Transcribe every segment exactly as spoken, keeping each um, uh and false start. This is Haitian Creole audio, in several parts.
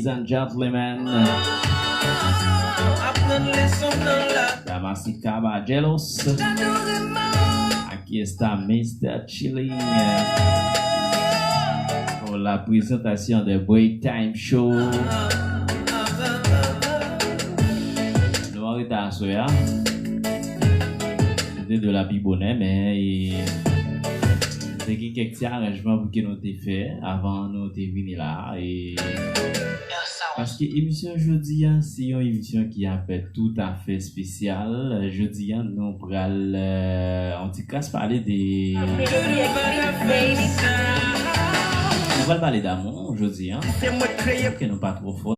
and gentlemen, Damas y Caballeros, aquí está mister Chilling pour la présentation de Break Time Show. Nou an reta aswè a. Nou te dwe la pi bonè, men e, te gen kèk ti aranjman pou ke nou te fè avan nou te vini la. E paske emisyon jodi a, se yon emisyon ki ap toutafè espesyal. Jodi a, nou pral, euh, yon ti kras pale de, nou pral pale damou jodi a. Ke nou pa twò fò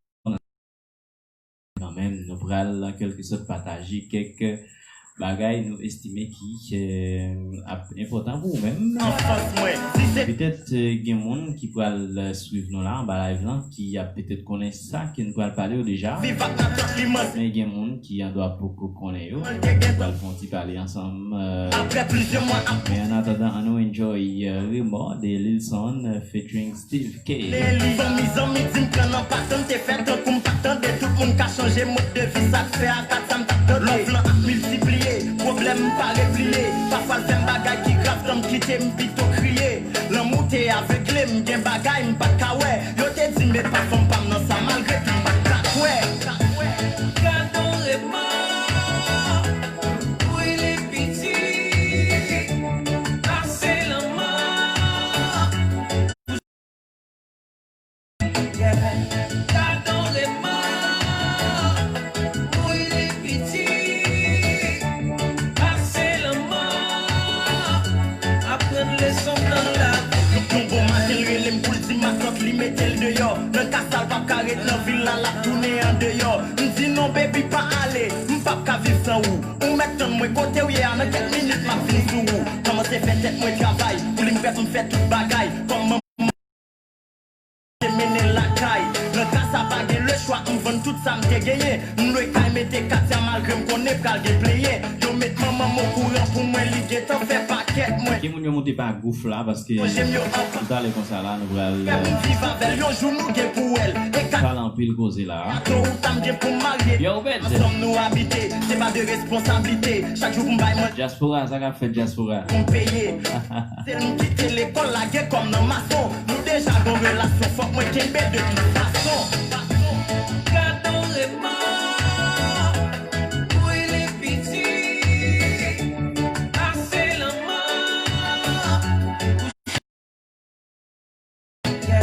kanmenm, nou pral an kèlke sòt pataje kèk bagay nou estime ki, eh, ap enpòtan pou ou menm. Petèt, eh, gen moun ki pral, eh, swiv nou la anba live lan, ki ap petèt konnen sa ke nou pral pale yo deja. Men gen moun ki andwa poko konnen yo. Nou pral fè yon ti pale ansanm, eh. Men an atandan, ann nou enjoy, eh, Remò de Lil Son, eh, featuring Steve K. Fanmi zanmi di m pran nan patan, te fè tankou m pa t tande. Tout moun ka chanje mòd de vi, sa k fè a kat sa m t ap tande. Love lan ap miltipliye, pwoblèm m pa repliye. Pafwa l fè m bagay ki grav, tan m kite m pito kriye. Lanmou te avegle m, gen bagay m pa t ka wè. Yo te di m e pa fanm pa m nan sa, malgre tou m pa t ka kwè. Gad on Remò, wi li piti pase lanmò. Gad on Remò, wi li piti pase lanmò. Aprann leson nan lavi. Yon bon maten l rele m pou l di matant li mete l deyò. Nan ka sa l p ap ka ret nan vil la, l ap tounen andeyò. M di non baby pa ale, m p ap ka viv san ou. Ou mèt tann mwen kote w ye a, nan kèk minit m ap vin sou ou. Kòmanse fè tèt mwen travay, pou li m prèt pou m fè tout bagay. Kòm manman te mennen l lakay. Nan ka sa pa gen lechwa, m vann tout sa m te genyen. M lwe kay mete katya malgre m konnen pral gen plenyen. Yo met manman m okouran pou mwen, li gentan fè pakèt mwen. Ki moun yo moute pa gouf la, paske nou t ale konsa la, nou pral, eh, m viv avè l, yon jou nou gen pou wè l. E ka pale anpil koze la. Gato ou ta m gen pou m marye. Yo, Obed. Ansanm nou abite, se pa de responsablite. Chak jou pou m bay manje. Dyaspora, sa k ap fèt dyaspora? Pou m peye. Se nou kite lekòl lage kòm nan mason. Nou deja gon relasyon, fòk mwen kenbe de tout fason. Gad on Remò, wi li piti pase lanmò.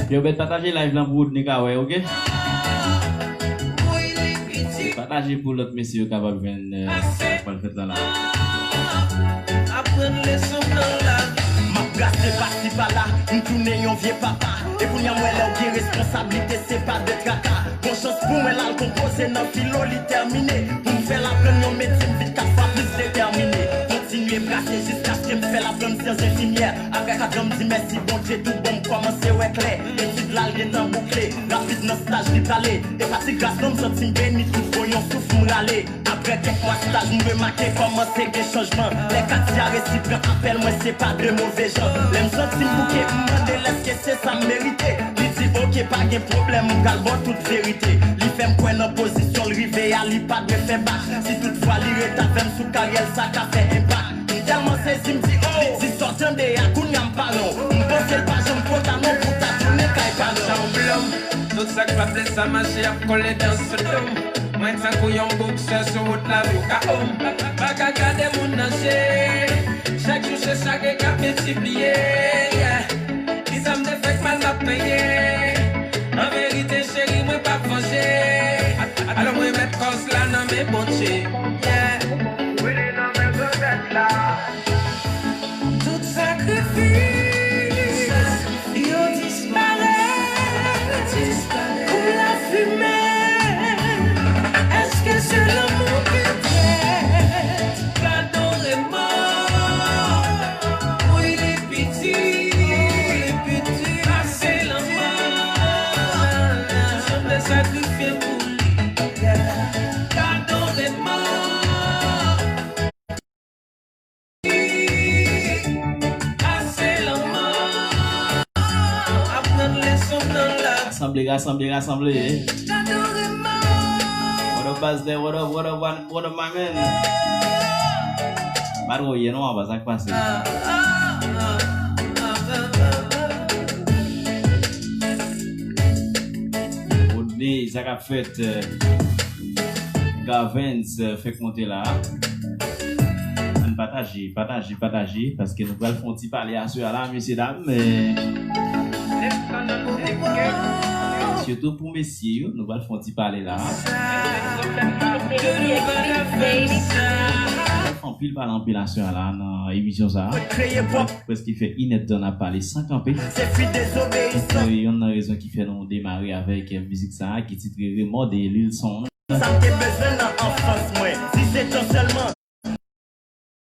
Yo, bèt pataje live lan pou Woodney ka wè, oke? Pataje pou lòt mesye yo kapab jwenn, eh, sa k pral fèt lan la. Aprann leson nan lavi. M ap brase pasi pala, m tounen yon vye papa. E kounye a m wè lè w gen responsablite, se pa de traka. Bon chans pou mwen, l al konpoze nan filo, li tèmine. Pou m fè l aprann yon metye, m vin kat fwa plis detèmine. Kontinye brase jiskaske m fè l aprann syans enfimyè. Apre kat an, m di mèsi Bondye, tou bon m kòmanse wè klè. Etid la, l gentan boukle. Rapid nan staj li prale. E pa ti gras non, m santi m beni, tout bon yon souf m rale. Apre kèk mwa staj, m remake kòmanse gen chanjman. Lè Katia resi pran apèl mwen, se pa de move jan. Lè m santi m bouke, m mande l èske se sa m merite. Li di oke, pa gen pwoblèm, m pral ba w tout verite. Li fè m kwè nan pozisyon l rive a, li pa dwe fè bak. Si toutfwa li ret avè m sou karyè l, sa ka fè enpak. M tèlman sezi, m di oh. Li di sa w tande a, kounye a m paran w. M panse l pa janm twò ta non pou w ta tounen kay paran w. Tout sa k pa vle sa mache ap kole dan sou do m. Mwen tankou yon boksè sou wout lavi w ka om. Pa ka gade moun nan je. Chak jou se chagren k ap miltipliye. Yeah. Kisa m te fè k mal m ap peye. An verite cheri mwen p ap vanje. Alò mwen met kòz la nan men Bondye. Yeah. Wi li nan men Granmèt la. Tout sakrifis yo disparèt koum lafimen. Èske se lanmou ki trèt? Gad on Remò, wi li piti. Rasanble, rasanble, rasanble. What up, Bazdè? What up, what up, what, what up, my man? Pa twò ye non, apa sa k pase? Rodney, sa k ap fèt? Gavens, eh, fèk monte la. Ann pataje, pataje, pataje, paske nou pral fè yon ti pale aswè a la, mesye dam. Eh, sitou pou mesye yo, nou pral fè yon ti pale la. Anpil pale, anpil aswè a la nan emisyon sa a. Prèske fè inèdtan n ap pale san kanpe. Se youn nan rezon ki fè nou demare avèk, eh, mizik sa a ki titre Remò de Lil Son. Sa m te bezwen nan anfans mwen. Dis-sept ans sèlman.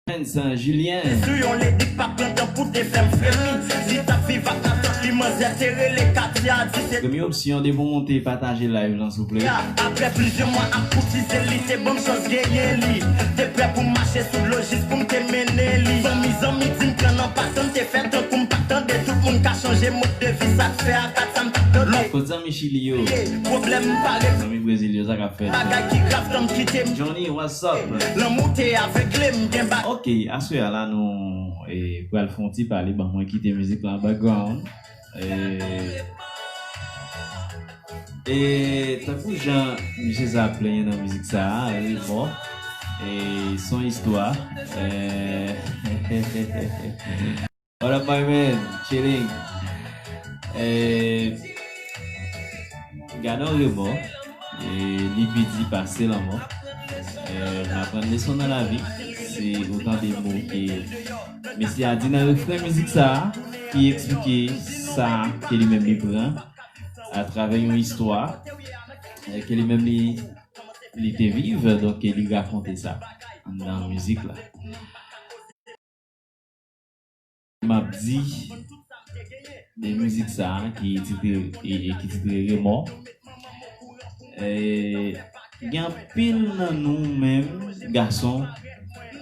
Vincent Julien. Sou yon ledi k pa pran tan pou te fè m fremi. Li t ap viv ak matant li, manzè te rele Katia, dis-sept. Premye opsyon, depi w monte, pataje live lan, souple. Apre plizyè mwa ap koutize, li te ban m chans genyen li. Te prè pou m mache sou dlo jis pou m te mennen li. Zanmi, zanmi di m pran nan patan, te fè tankou m pa t tande. Tout moun ka chanje mòd de vi, sa k fè a kat sa m pa t tande. Kot zanmi Chili yo? Pwoblèm m pare. Zanmi Brezil yo, sa k ap fèt? Bagay ki grav, tann kite m. Johnny, what's up? Lanmou te avegle m, gen ba- Ok, aswè a la nou, eh, pral fè yon ti pale, ban mwen kite mizik la an background. Eh, eh, tankou jan misye sa ap plenyen nan mizik sa a, remò. Eh, se yon istwa. Eh, What up, my man? Chilling. Eh, gade yon remò. Eh, li pi di pase lanmò. Eh, n aprann leson nan lavi. Se otan de mo ke mesye a di nan refren mizik sa a, ki eksplike sa ke li menm li pran atravè yon istwa, eh, ke li menm li, li te viv, donk ke li rakonte sa anndan mizik la. M ap di de mizik sa a ki titre, e, e ki titre Remò. E, gen anpil nan nou menm, gason,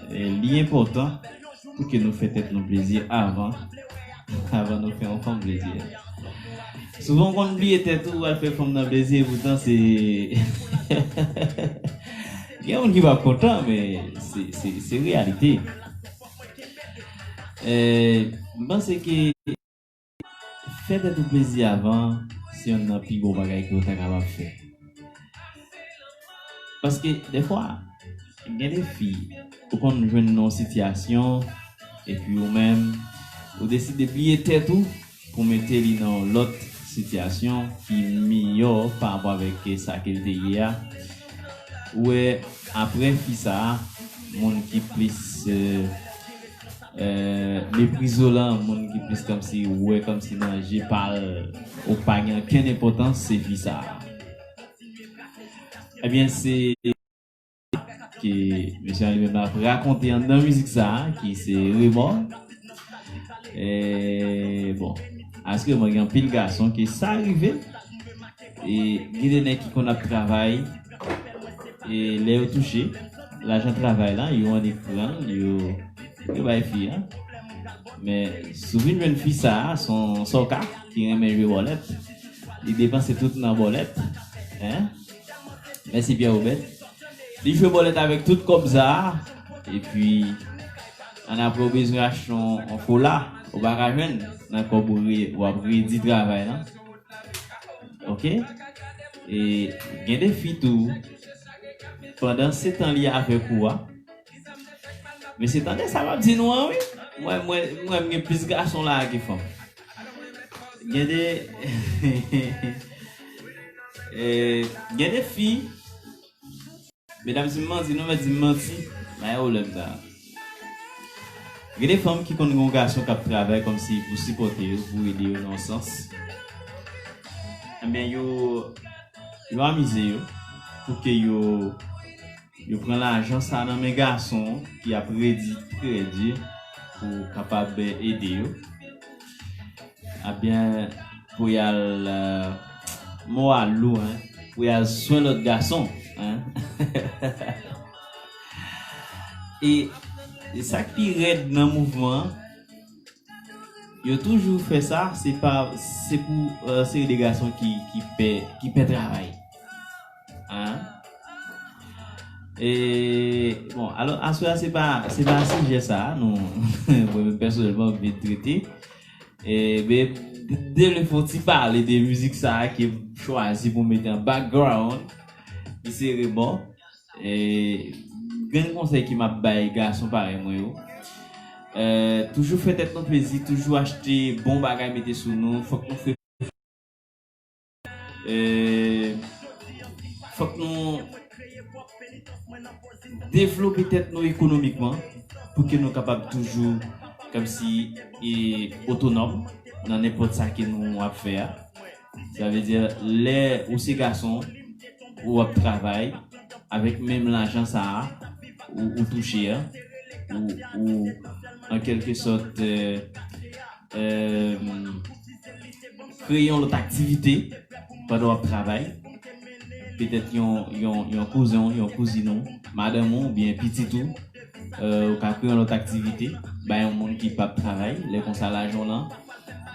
e, li enpòtan pou ke nou fè tèt nou plezi avan, avan nou fè yon fanm plezi. Souvan w konn bliye tèt ou, w al fè fanm nan plezi, poutan se, gen moun ki p ap kontan, men se, se, se reyalite. Eh, m panse ke fè tèt ou plezi avan, se yonn nan pi bon bagay ke w ta kapab fè. Paske, dèfwa, gen de fi, ou konn jwenn nan yon sitiyasyon, epi ou menm, ou deside bliye tèt ou, pou mete li nan yon lòt sitiyasyon ki miyò pa rapò avèk sa ke l te ye a. Ou wè, apre fi sa a, moun ki plis, eh, eh, meprize w lan, moun ki plis kòmsi wè kòmsi nan je pa l, ou pa gen okenn enpòtans, se fi sa a. Ebyen, se ke mesye a li menm ap rakonte anndan mizik sa a, ki se Remò. E, bon, asirèman gen anpil gason ke sa rive. E gen de nèg ki konn ap travay, e lè yo touche lajan travay la, yo annik pran l, yo, yo bay fi a. Men si w vin jwenn fi sa a, se yon sòka ki renmen jwe bòlèt. Li depanse tout nan bòlèt. Hein? Mèsi Pierre Robert. Li jwe bòlèt avèk tout kòb sa a. Epi, ann apre w bezwen achte yon, yon kola, ou pa ka jwenn nan kòb ou re-, w ap redi travay lan. Ok? E gen de fi tou, pandan se tan li avèk ou a, mesye, tande sa m ap di nou an, wi. Mwen, mwen, mwen, m gen plis gason la a ke fanm. Gen de, eh, gen de fi, medam, si m manti, nou mèt di m manti, nan yon pwoblèm sa. Gen de fanm ki konn gen yon gason k ap travay kòmsi pou sipòte yo, pou ede yo nan yon sans. Ebyen, yo, yo amize yo pou ke yo, yo pran lajan sa nan men gason ki ap redi trè di pou kapab ede yo. Ebyen, pou y al, eh, mo a lou, hein, pou y al swen lòt gason, hein. E, e sa k pi rèd nan mouvman an, Yo toujou fè sa, se pa, se pou, euh, seri de gason ki, ki pè, ki pè travay. Hein? E, bon, alò, aswè a, se pa, se pa sijè sa a, nou, mwen menm pèsonèlman, m vin trete. E, men, de, de lè fè yon ti pale de mizik sa a ke m chwazi pou m mete an background, ki se Raymond. E, grenn konsèy ke m ap bay gason parèy mwen yo. Euh, toujou fè tèt nou plezi, toujou achte bon bagay mete sou nou. Fòk nou fè, euh, fòk nou devlope tèt nou ekonomikman pou ke nou kapab toujou kòmsi, e, otonòm nan nenpòt sa ke nou ap fè a. Sa vle di, lè ou se gason, ou ap travay, avèk menm lajan sa a, ou, ou touche a, ou, ou, an kèlke sòt, euh, euh, kreye yon lòt aktivite pandan w ap travay. Petèt yon, yon, yon kouzen w, yon kouzin ou, madanm ou, oubyen pitit ou, euh, ou ka kreye yon lòt aktivite, bay yon moun ki p ap travay, lè konsa lajan w lan,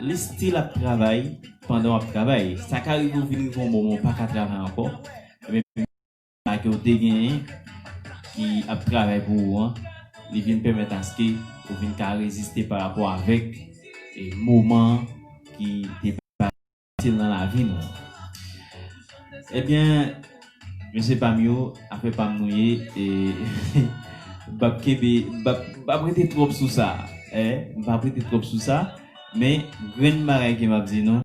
li still ap travay pandan w ap travay. Sa ka rive ou vin rive yon moman ou pa ka travay ankò, ebyen, sa ke w te genyen ki ap travay pou ou an, li vin pèmèt aske ou vin ka reziste pa rapò avèk, e, moman ki te pa fasil nan lavi nou. Ebyen, mesye pa m yo, afè pa m nou ye, e, m p ap kenbe, m p ap, m p ap rete twòp sou sa, e, m p ap rete twòp sou sa, men grenn bagay ke m ap di nou,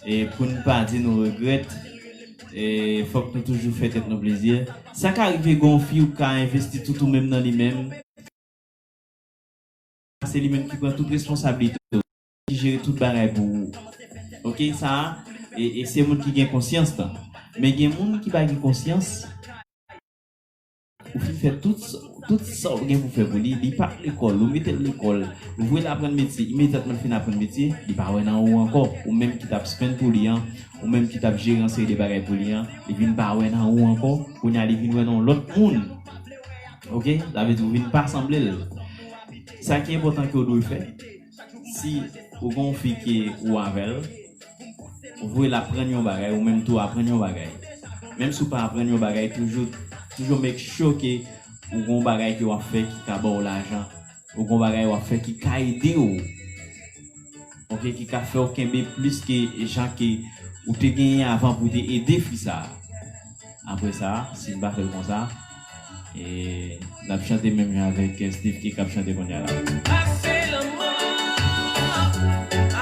e pou n pa di nou regrèt, e fòk nou toujou fè tèt nou plezi. Sa ka rive gen yon fi ou ka envesti tout ou menm nan li menm. Se li menm ki pran tout responsablite ou, ki jere tout bagay pou ou. Oke, sa, e, e se moun ki gen konsyans lan. Men gen moun ki pa gen konsyans. Ou fin fè tout, tout sa ou gen pou fè pou li, li pa lekòl, ou mete l lekòl, ou voye l aprann metye, imedyatman l fin aprann metye, li pa wè nan ou ankò. Ou menm ki t ap spend pou li an, ou menm ki t ap jere yon seri de bagay pou li an, li vin pa wè nan ou ankò, kounye a li vin wè nan yon lòt moun. Oke? Sa vle di ou vin pa sanble l. Sa ki enpòtan ke w dwe fè, si ou gen yon fi ke ou avè l, ou voye l aprann yon bagay, ou menm tou aprann yon bagay. Menm si w pa aprann yon bagay, toujou, toujou make sure ke ou gen yon bagay ke w ap fè ki ka ba w lajan, ou gen yon bagay w ap fè ki ka ede w, oke, ki ka fè w kenbe plis ke jan ke ou te genyen avan pou w te ede fi sa a. Apre sa, si n pa fè l konsa, e, n ap chante menm jan avèk, e, Steve ki k ap chante kounye a la. Pase lanmò,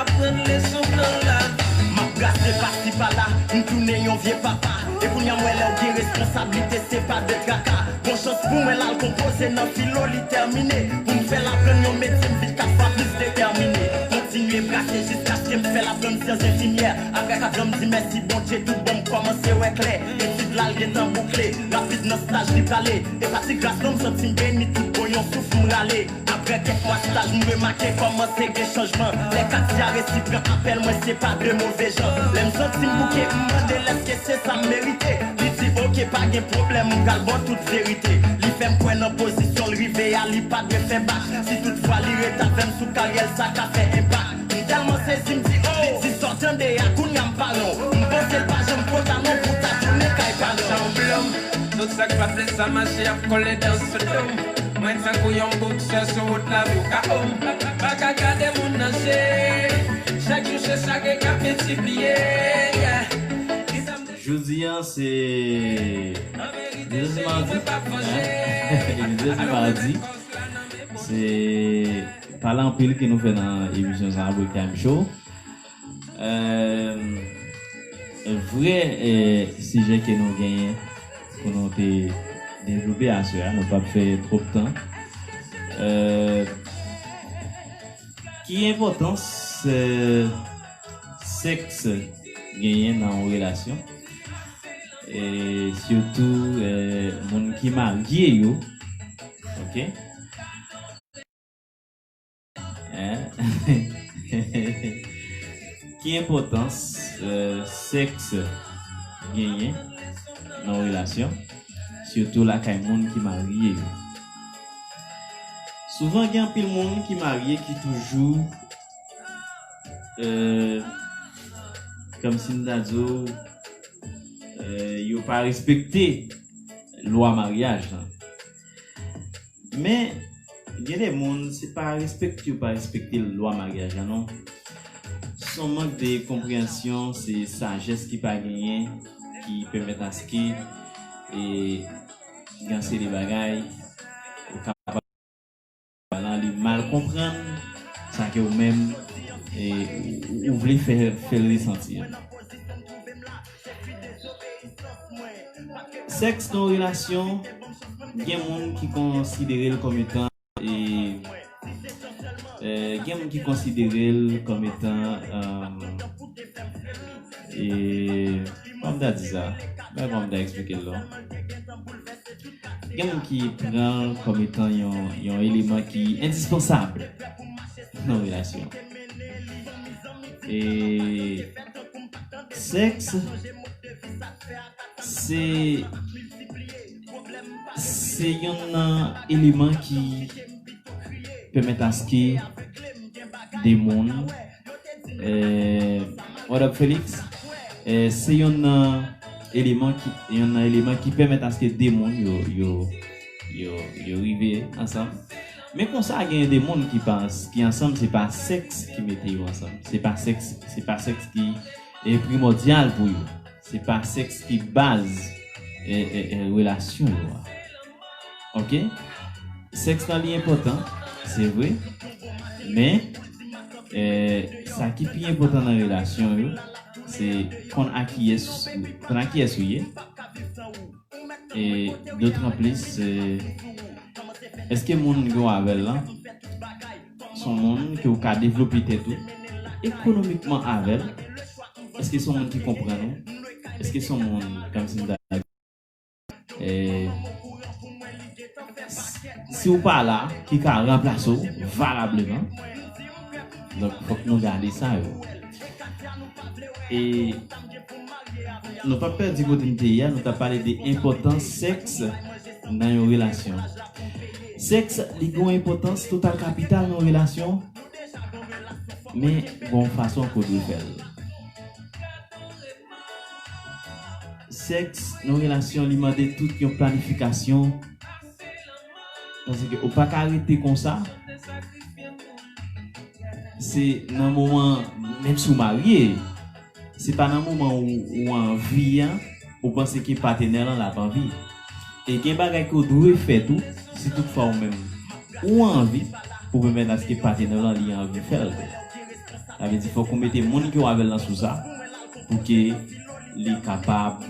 aprann leson nan lavi. M ap brase pasi pala, m tounen yon vye papa. E kounye a m wè lè w gen responsablite, se pa de traka. Bon chans pou mwen l al konpoze nan filo, li tèmine. Pou m fè l aprann yon metye, m vin kat fwa plis detèmine. Kontinye brase jiskaske m fè l aprann syans enfimyè. Apre kat zan m di mèsi Bondye, tout bon m kòmanse wè klè. Etid la l gentan boukle, rapid nan staj li prale. E pa ti gras non m santi m beni, tout bon yon souf m rale. Apre kèk mwa staj m remake kòmanse gen chanjman. Lè Katia resi pran apèl mwen se pa de move jan. Lè m santi m bouke m mande l èske se sa m merite. Li di oke pa gen pwoblèm m pral ba w tout verite. Li fè m kwè nan pozisyon l rive a li pa dwe fè bak. Si toutfwa li ret avè m sou karyè l sa ka fè enpak. M tèlman sezi m di oh. Li di sa w tande a kounye a m paran w. M panse l pa janm twò ta non pou ta tounen kay paran w. Tout sa k pa vle sa mache ap kole dan sou do m. Mwen tankou yon boksè sou wout lavi w ka o m. Pa ka gade moun nan je. Chak jou se sa gen k ap miltipliye. Yeah. Jodi a se jodi se madi. Jodi se madi. Se pale anpil ke nou fè nan emisyon sa a, Break Time Show. Euh, vrè, euh, sijè ke nou genyen pou nou te devlope aswè a, nou p ap fè twòp tan. Euh, ki enpòtans, euh, sèks genyen nan yon relasyon? E sitou, euh, moun ki marye yo. Oke? Hein? Ki enpòtans, euh, sèks genyen nan yon relasyon, sitou lakay moun ki marye yo? Souvan gen anpil moun ki marye ki toujou euh, kòmsi m ta di w, euh, yo pa respekte lwa maryaj lan. Men, gen de moun, se pa respekte yo pa respekte lwa maryaj la, non. Se yon mank de konpreyansyon, se sajès ki pa genyen, ki pèmèt aske, e, gen yon seri de bagay, ou kapab, lan, li mal konprann sa ke ou menm, e, ou, ou vle fè, fè l resanti. Sèks nan yon relasyon, gen moun ki konsidere l kòm etan, e, e, gen moun ki konsidere l kòm etan, e, e, kòman m ta di sa? Men kòman m ta eksplike l la? Gen moun ki pran l kòm etan yon, yon eleman ki endispansab nan relasyon. E sèks, se, se yonn nan eleman ki pèmèt aske de moun, eh, what up, Felix? Eh, se yonn nan eleman ki, yonn nan eleman ki pèmèt aske de moun yo, yo, yo, yo rive ansanm. Men konsa, gen de moun ki pans, ki ansanm, se pa sèks ki mete yo ansanm. Se pa sèks, se pa sèks ki, e, primòdyal pou yo. Se pa sèks ki baz, e, e, e, relasyon yo a. Oke? Sèks lan li enpòtan, se vre. Men, e, sa ki pi enpòtan nan relasyon yo, se konn a kiyès, konn a kiyès ou ye. E dotranplis, e, èske moun ke w avè l lan, se yon moun ke w ka devlope tèt ou ekonomikman avè l? Èske se yon moun ki konprann ou? Èske se yon moun, kòmsi m ta, e, si w pa la, ki ka ranplase w valableman? Donk, fòk nou gade sa yo. E nou p ap pèdi kote n te ye a, nou t ap pale de enpòtans sèks nan yon relasyon. Sèks, li gen yon enpòtans total kapital nan yon relasyon, men gen yon fason ke w dwe fè l. Sèks nan yon relasyon, li mande tout yon planifikasyon. Paske ou pa ka rete konsa. Se nan moman, menm si w marye, se pa nan moman ou, ou anvi an, ou panse ke patnè lan l ap anvi. E gen bagay ke w dwe fè tou, si toutfwa ou menm ou anvi, pou pèmèt aske patnè lan li anvi fè l tou. Sa vle di fòk ou mete moun ke w avè l lan sou sa, pou ke li kapab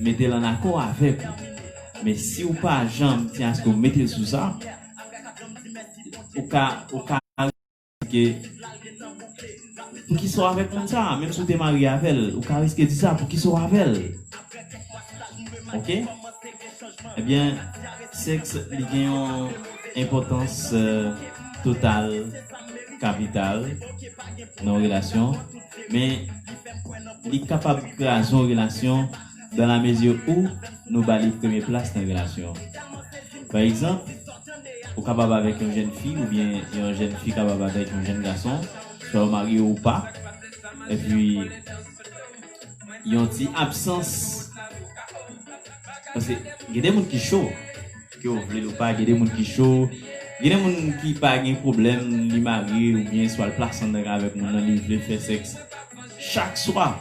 mete l an akò avèk ou. Men si w pa janm tyen aske w mete l sou sa, ou ka, ou ka riske, poukisa w avèk moun sa? Menm si w te marye avè l, ou ka riske di sa, poukisa w avè l? Oke? Ebyen, sèks, li gen yon enpòtans, eh, total, kapital nan yon relasyon, men li kapab kraze yon relasyon dans la mesure où nou ba li premye plas nan relasyon. Pa egzanp, ou kapab avèk yon jèn fi oubyen yon jèn fi kapab avèk yon jèn gason, swa yo marye ou pa, epi yon ti absans. Paske gen de moun ki cho, ke w vle l ou pa, gen de moun ki cho, gen de moun ki pa gen pwoblèm, li marye oubyen swa l plase anndan avèk moun nan, li vle fè sèks chak swa.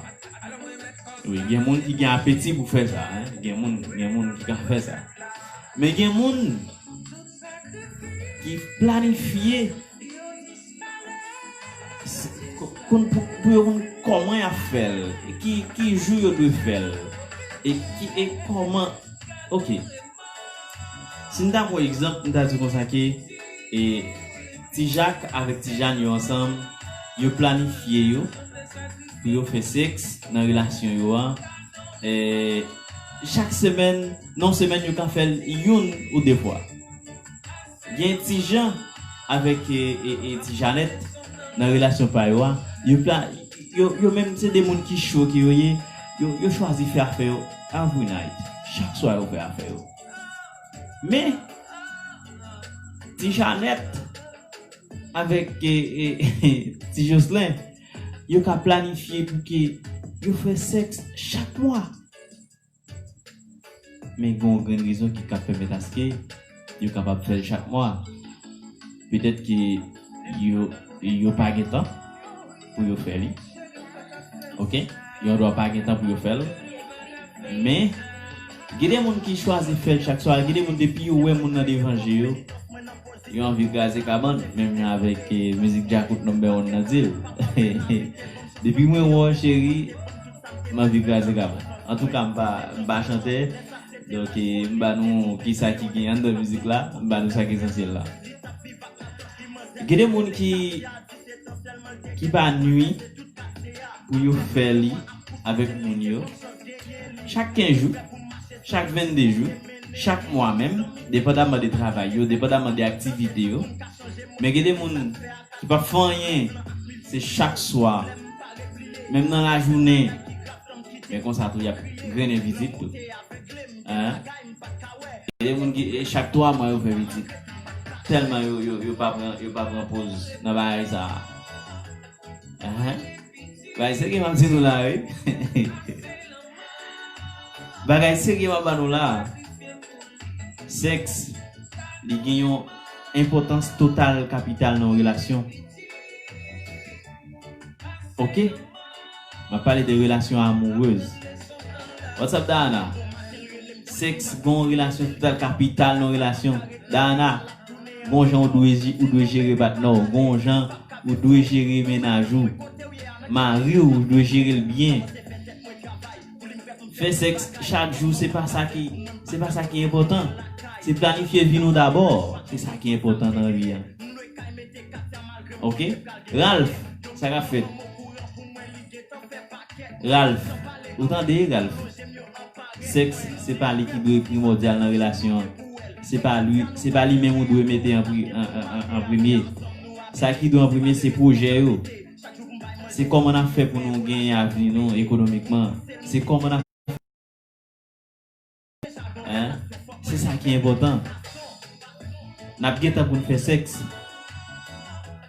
Wi, gen moun ki gen apeti pou fè sa, en. Gen moun, gen moun ki ka fè sa. Men gen moun ki planifye s-, ko-, konn pou, pou yo konn kòman y ap fè l, ki, ki jou yo dwe fè l, e ki, e kòman. Oke. Si n ta pran egzanp, n ta di konsa ke, e, Ti Jak avèk Ti Jàn yo ansanm, yo planifye yo pou yo fè sèks nan relasyon yo a. E, chak semèn, nan yon semèn yo ka fè l youn ou de fwa. Gen Ti Jan avèk, e, e, e, Ti Janèt nan relasyon pa yo a. Yo pla-, yo, yo menm se de moun ki cho ke yo ye. Yo, yo chwazi fè afè yo every night. Chak swa yo fè afè yo. Men, Ti Janèt avèk, e, e, Ti Joslin, yo ka planifye pou ke yo fè sèks chak mwa. Men gen yon grenn rezon ki ka pèmèt aske yo kapab fè l chak mwa. Petèt ke yo, yo pa gen tan pou yo fè li. Oke? Yo dwa pa gen tan pou yo fè l. Men, gen de moun ki chwazi fè l chak swa. Gen de moun, depi yo wè moun nan devan je yo, yo anvi kraze kabann, menm jan avèk, eh, mizik Djakout number one nan di l. Depi mwen wè w, cheri, m anvi kraze kabann. Antouka, m pa, m pa chantè, donk, eh, m ba nou kisa ki gen anndan mizik la, m ba nou sa ki esansyèl la. Gen de moun ki, ki pa nwi pou yo fè li avèk moun yo. Chak kenz jou, chak vennde jou, chak mwa menm, depandaman de travay yo, depandaman de aktivite yo. Men gen de moun ki p ap fè anyen, se chak swa, menm nan lajounen. Men konsa tou, y ap grennen pitit tou. Hein? Gen de moun ki, e chak twa mwa yo fè pitit. Tèlman yo, yo, yo pa pran, yo pa pran poz nan bagay sa a. Hein? Bagay serye m ap di nou la, wi. Bagay serye m ap ba nou la. Sèks, li gen yon enpòtans total kapital nan yon relasyon. Oke? M ap pale de relasyon amourez. What's up, Dana? Sèks gen yon relasyon total kapital nan yon relasyon. Dana, gen yon jan ou dwe, ou dwe jere patnè w. Gen yon jan ou dwe jere mennaj ou. Mari w, ou dwe jere l byen. Fè sèks chak jou, se pa sa ki, se pa sa ki enpòtan. Se planifye vi nou dabò. Se sa ki enpòtan nan vi a. Oke? Ralph, sa k ap fèt? Ralph, ou tande, Ralph? Sèks, se pa li ki dwe primòdyal nan relasyon an. Se pa li, se pa li menm ou dwe mete an pri-, an, an, an, an premye. Sa ki dwe an premye, se pwojè yo. Se kòman n ap fè pou nou genyen avni nou ekonomikman. Se kòman n ap Hein? Se sa ki enpòtan. N ap gentan pou n fè sèks.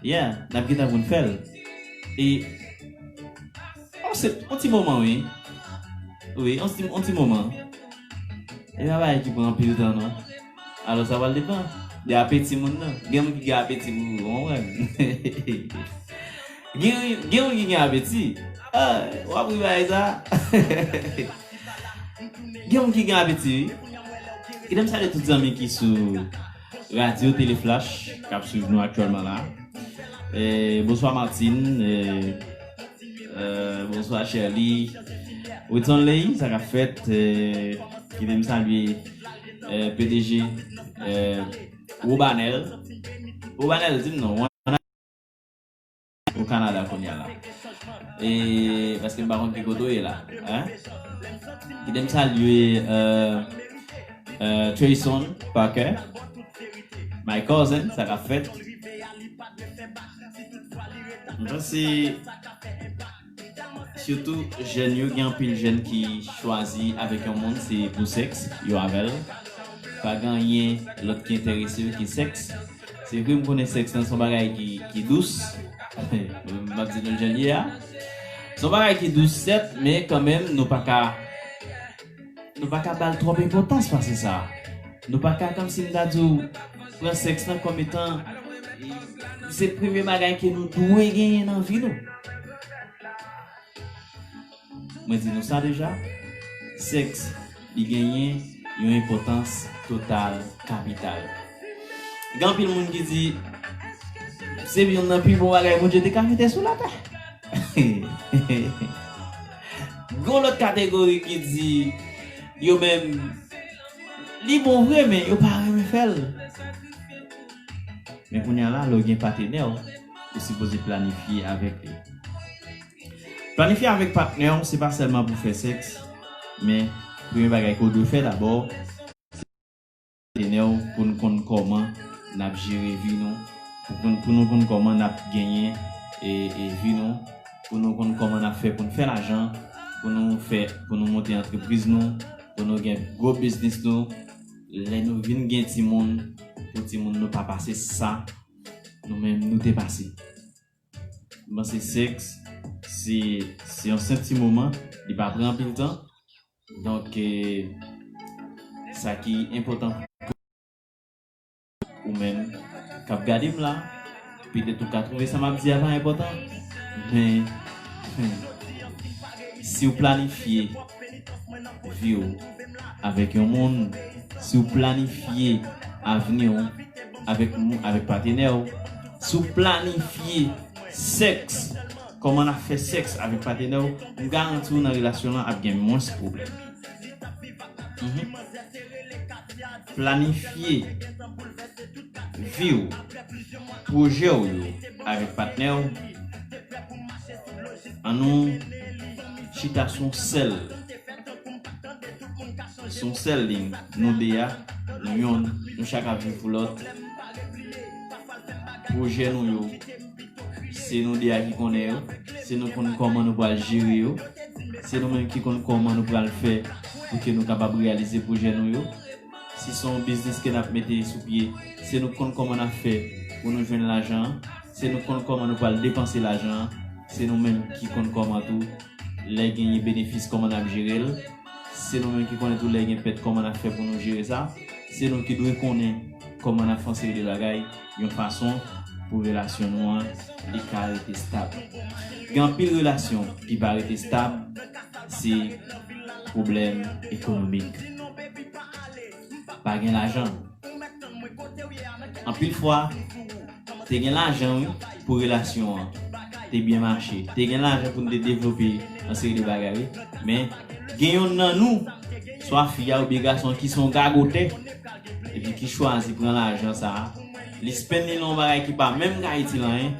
Yeah, n ap gentan pou n fè l. E on se, on ti moman, wi. Wi, on ti, on ti moman. E pa bagay ki pran anpil tan, non. Alò, sa pral depann de apeti moun nan. Gen moun ki gen apeti pou, w konprann? Gen, gen moun ki gen apeti. Ah, w ap ri bagay sa. Gen moun ki gen apeti, wi. Kite m salye tout zanmi ki sou radyo Tele Flash, k ap swiv nou aktyèlman la. Eh, bonswa Martine, eh, eh, bonswa Shirley. Witson Ley, sa k ap fèt? Eh, kite m salye, eh, P D G, eh, Robanel. Robanel, di m non. O Kanada kounye a la. E, paske m pa konn ki kote w ye la. Hein? Kite m salye, euh, euh, Trayson Parker. My cousin, sa k ap fèt? M panse, sitou jèn yo, gen anpil jèn ki chwazi avèk yon moun, se pou sèks, yo avè l. Pa gen anyen lòt ki enterese yo ke sèks. Se vre, m konnen sèks lan se yon bagay ki, ki dous. M ap di nou jan l ye a. Se yon bagay ki dous, sèt, men kanmenm, nou pa ka, nou pa ka ba l twòp enpòtans pase sa. Nou pa ka, kòmsi m ta di w, pran sèks lan kòm etan se premye bagay ke nou dwe genyen nan vi nou. Mwen di nou sa deja, sèks, li genyen yon enpòtans total kapital. Gen anpil moun ki di, se youn nan pi bon bagay Bondye te ka mete sou latè. Gen lòt kategori ki di, yo menm, li bon vre, men yo pa renmen fè l. Men kounye a la, lè w gen patenè w, ou sipoze planifye avèk li. Planifye avèk patnè w, se pa sèlman pou fè sèks, men premye bagay ke w dwe fè dabò, se patenè w pou n konn kòman n ap jere vi nou, pou, pou, pou nou konn kòman n ap genyen e, e vi nou, pou nou konn kòman n ap fè pou n fè lajan, pou nou fè, pou nou monte antrepriz nou, pou nou gen gwo biznis nou. Lè nou vin gen timoun, pou timoun nou pa pase sa nou menm nou te pase. M panse sèks, Se, se yon senp ti moman, li pa pran anpil tan. Donk, eh, sa ki enpòtan pou ou menm k ap gade m la, petèt ou ka twouve sa m ap di a pa enpòtan, men, hmm, si w planifye vi w avèk yon moun, si w planifye avni w avèk, avèk patenè w, si w planifye sèks, kòman n ap fè sèks avèk patenè w, m garanti w nan relasyon an ap gen mwens pwoblèm. Mhm. Planifye vi w, pwojè w yo avèk patnè w. Annou chita sou yon sèl, sou yon sèl liy. Nou de a, nou yonn, nou chak ap viv pou lòt. Pwojè nou yo, se nou de a ki konnen yo, se nou konn kòman nou pral jere yo, se nou menm ki konn kòman nou pral fè pou ke nou kapab reyalize pwojè nou yo. Si se yon biznis ke n ap mete sou pye, se nou k konn kòman n ap fè pou nou jwenn lajan an, se nou k konn kòman nou pral depanse lajan an, se nou menm ki konn kòman tou lè genyen benefis kòman n ap jere l, se nou menm ki konnen tou lè gen pèt kòman n ap fè pou nou jere sa, se nou ki dwe konnen kòman n ap fè yon seri de bagay yon fason pou relasyon nou an li ka rete stab. Gen anpil relasyon ki pa rete stab, se pwoblèm ekonomik. Pa gen lajan. Anpil fwa, te gen lajan, wi, pou relasyon an te byen mache. Te gen lajan pou n te devlope yon seri de bagay, wi. Men, gen yonn nan nou, swa fi a oubyen gason an, ki se yon gagotè, epi ki chwazi pran lajan sa a, li spend li nan yon bagay ki pa menm ka itil anyen,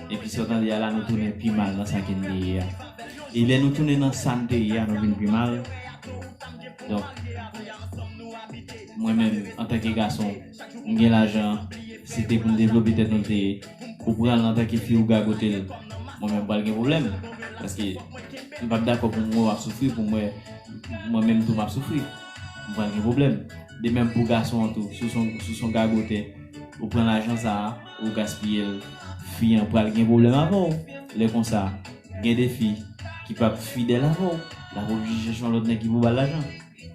epi sa w tande a la, nou tounen pi mal nan sa ke n te ye a. E lè nou tounen nan sa n te ye a, nou vin pi mal. Donk, mwen menm, antanke gason, m gen lajan, si te pou n devlope tèt nou, te pou pran l antanke fi ou gagote l, mwen menm m pral gen pwoblèm. Paske m p ap dakò pou m wè w ap soufri, pou m wè mwen menm tou m ap soufri. M pral gen pwoblèm. De menm pou gason an tou, si w se yon, si w se yon gagotè, ou pran lajan sa a, ou gaspiye l, fi an pral gen pwoblèm avè w. Lè konsa, gen de fi ki p ap fidèl avè w, l ap oblije chèche yon lòt nèg ki pou ba l lajan.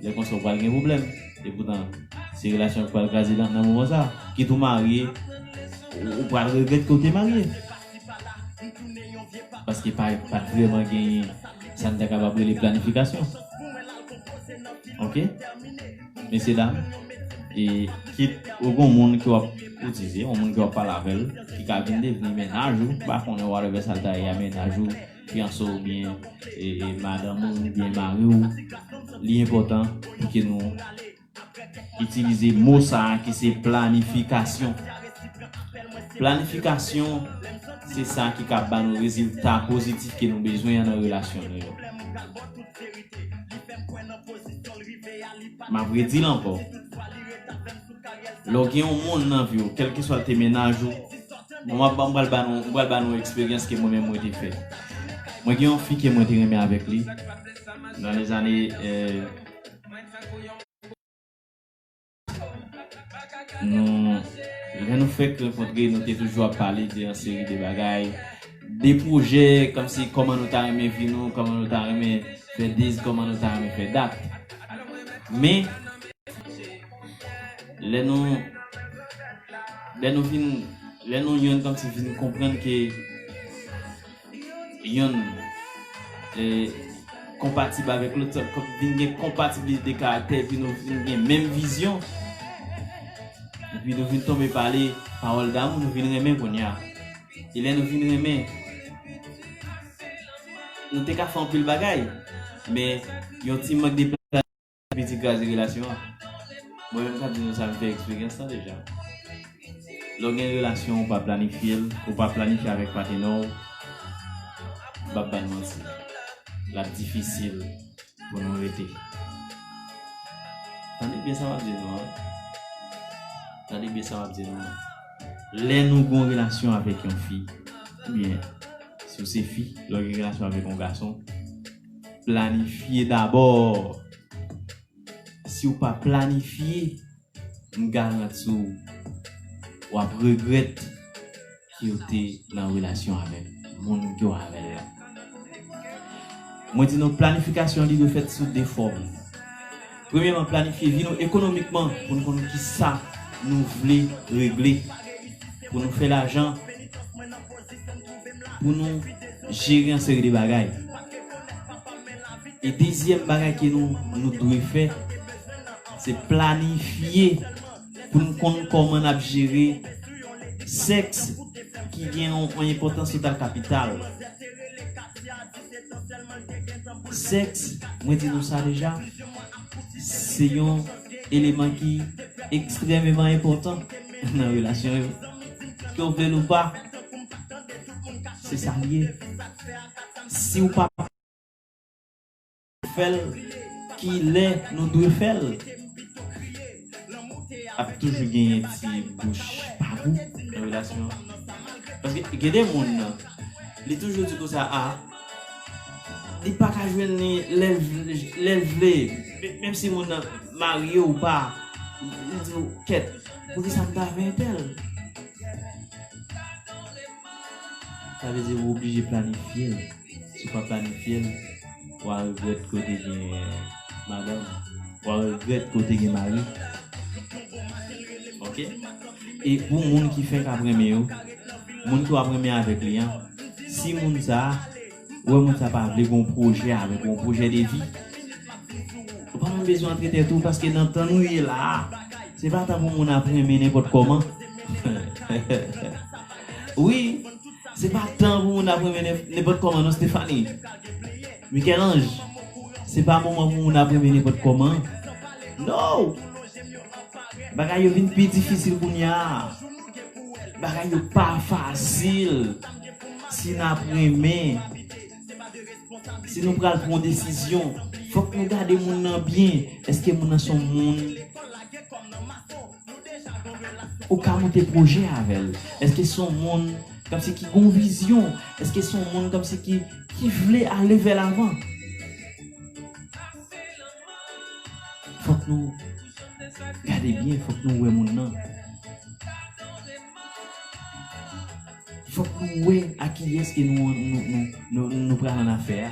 Lè konsa, ou pral gen pwoblèm. Epoutan, se relasyon an ki pral kraze nan, nan moman sa a. Kit ou marye, ou, ou pral regrèt ke w te marye. Paske pa, pa t vrèman genyen sa n ta kapab rele planifikasyon. Oke? Mesye dam, e kit ou gon moun ke w ap koutize, yon moun ke w ap pale avè l, ki ka vin devni mennaj ou, m pa konnen whatever sa l ta ye a, mennaj ou, fiyanse w oubyen, e, e, madanm ou oubyen mari w, li enpòtan pou ke nou itilize mo sa a ki se planifikasyon. Planifikasyon, se sa ki ka ba nou rezilta pozitif ke nou bezwen an nan relasyon nou yo. M ap redi l ankò. Lè w gen yon moun nan vi w, kèlkeswa l te mennaj ou, bon, m ap, m pral ba nou, m pral ba nou eksperyans ke mwen menm mwen te fè. Mwen gen yon fi ke mwen te renmen avèk li nan lèzane, eh, nou, lè nou fèk rankontre, nou te toujou ap pale de yon seri de bagay, de pwojè, kòmsi kòman nou ta renmen vi nou, kòman nou ta renmen fè dezi, kòman nou ta renmen fè dat. Men, lè nou, lè nou vin, lè nou yonn kòmsi vin konprann ke yonn, eh, konpatib avèk lòt, sa, kòm vin gen konpatiblite de karaktè, epi nou vin gen menm vizyon, epi nou vin tonbe pale pawòl damou, nou vin renmen kounye a. E lè nou vin renmen, nou te ka fè anpil bagay, men yon ti mank de piti kraze relasyon an. Mwen menm k ap di nou sa, m fè eksperyans lan deja. Lè w gen relasyon, ou pa planifye l, ou pa planifye avèk patenè w, m p ap ba n manti, l ap difisil pou nou rete. Tande byen sa m ap di nou an. Tande byen sa m ap di nou an. Lè nou gen yon relasyon avèk yon fi, oubyen si w se fi, lè w gen relasyon avèk yon gason, planifye dabò. Si w pa planifye, m garanti w, w ap regrèt ke w te nan relasyon avèk moun ke w avè l la. Mwen di nou, planifikasyon li dwe fèt sou de fòm. Premyèman, planifye vi nou ekonomikman pou n konn kisa nou vle regle, pou nou fè lajan, pou nou jere yon seri de bagay. E dezyèm bagay ke nou, nou dwe fè, se planifye pou n konn kòman n ap jere sèks ki gen yon, yon enpòtans total kapital. Sèks, mwen di nou sa deja, se yon eleman ki ekstrèmeman enpòtan nan relasyon yo. Ke w vle l ou pa, se sa l ye. Si w pa fè l, kilè nou dwe fè l? Ap toujou genyen ti bouch pa gou nan relasyon an. Paske gen de moun nan, li toujou di konsa, a, li pa ka jwenn li lè l vle, lè l vle. Menm si moun nan marye ou pa, li di, kèt, poukisa m ta avè entèl? Sa vle di ou oblije planifye l. Si w pa planifye l, w a regrèt ke w te gen madanm. W a regrèt ke w te gen mari. Ok? E pou moun ki fenk ap renmen yo, moun ki w ap renmen avèk li an, si moun sa a, ou wè moun sa a pa vle gon pwojè avèk ou, yon pwojè de vi, ou pa menm bezwen antre tèt ou, paske nan tan nou ye la a, se pa tan pou moun ap renmen nenpòt kòman. Wi, se pa tan pou moun ap renmen nen-, nenpòt kòman non, Stephanie. Michel-Ange, se pa moman pou moun ap renmen nenpòt kòman. No! Bagay yo vin pi difisil kounye a. Bagay yo pa fasil. Si n ap renmen, si nou pral pran yon desizyon, fòk nou gade moun nan byen. Èske moun nan se yon moun ou ka monte pwojè avè l? Èske se yon moun kòmsi ki gon vizyon? Èske se yon moun kòmsi ki, ki vle ale vè lavan? Fòk nou gade byen, fòk nou wè moun nan. Fòk nou wè a kiyès ke nou, nou, nou, nou, nou pral annafè a.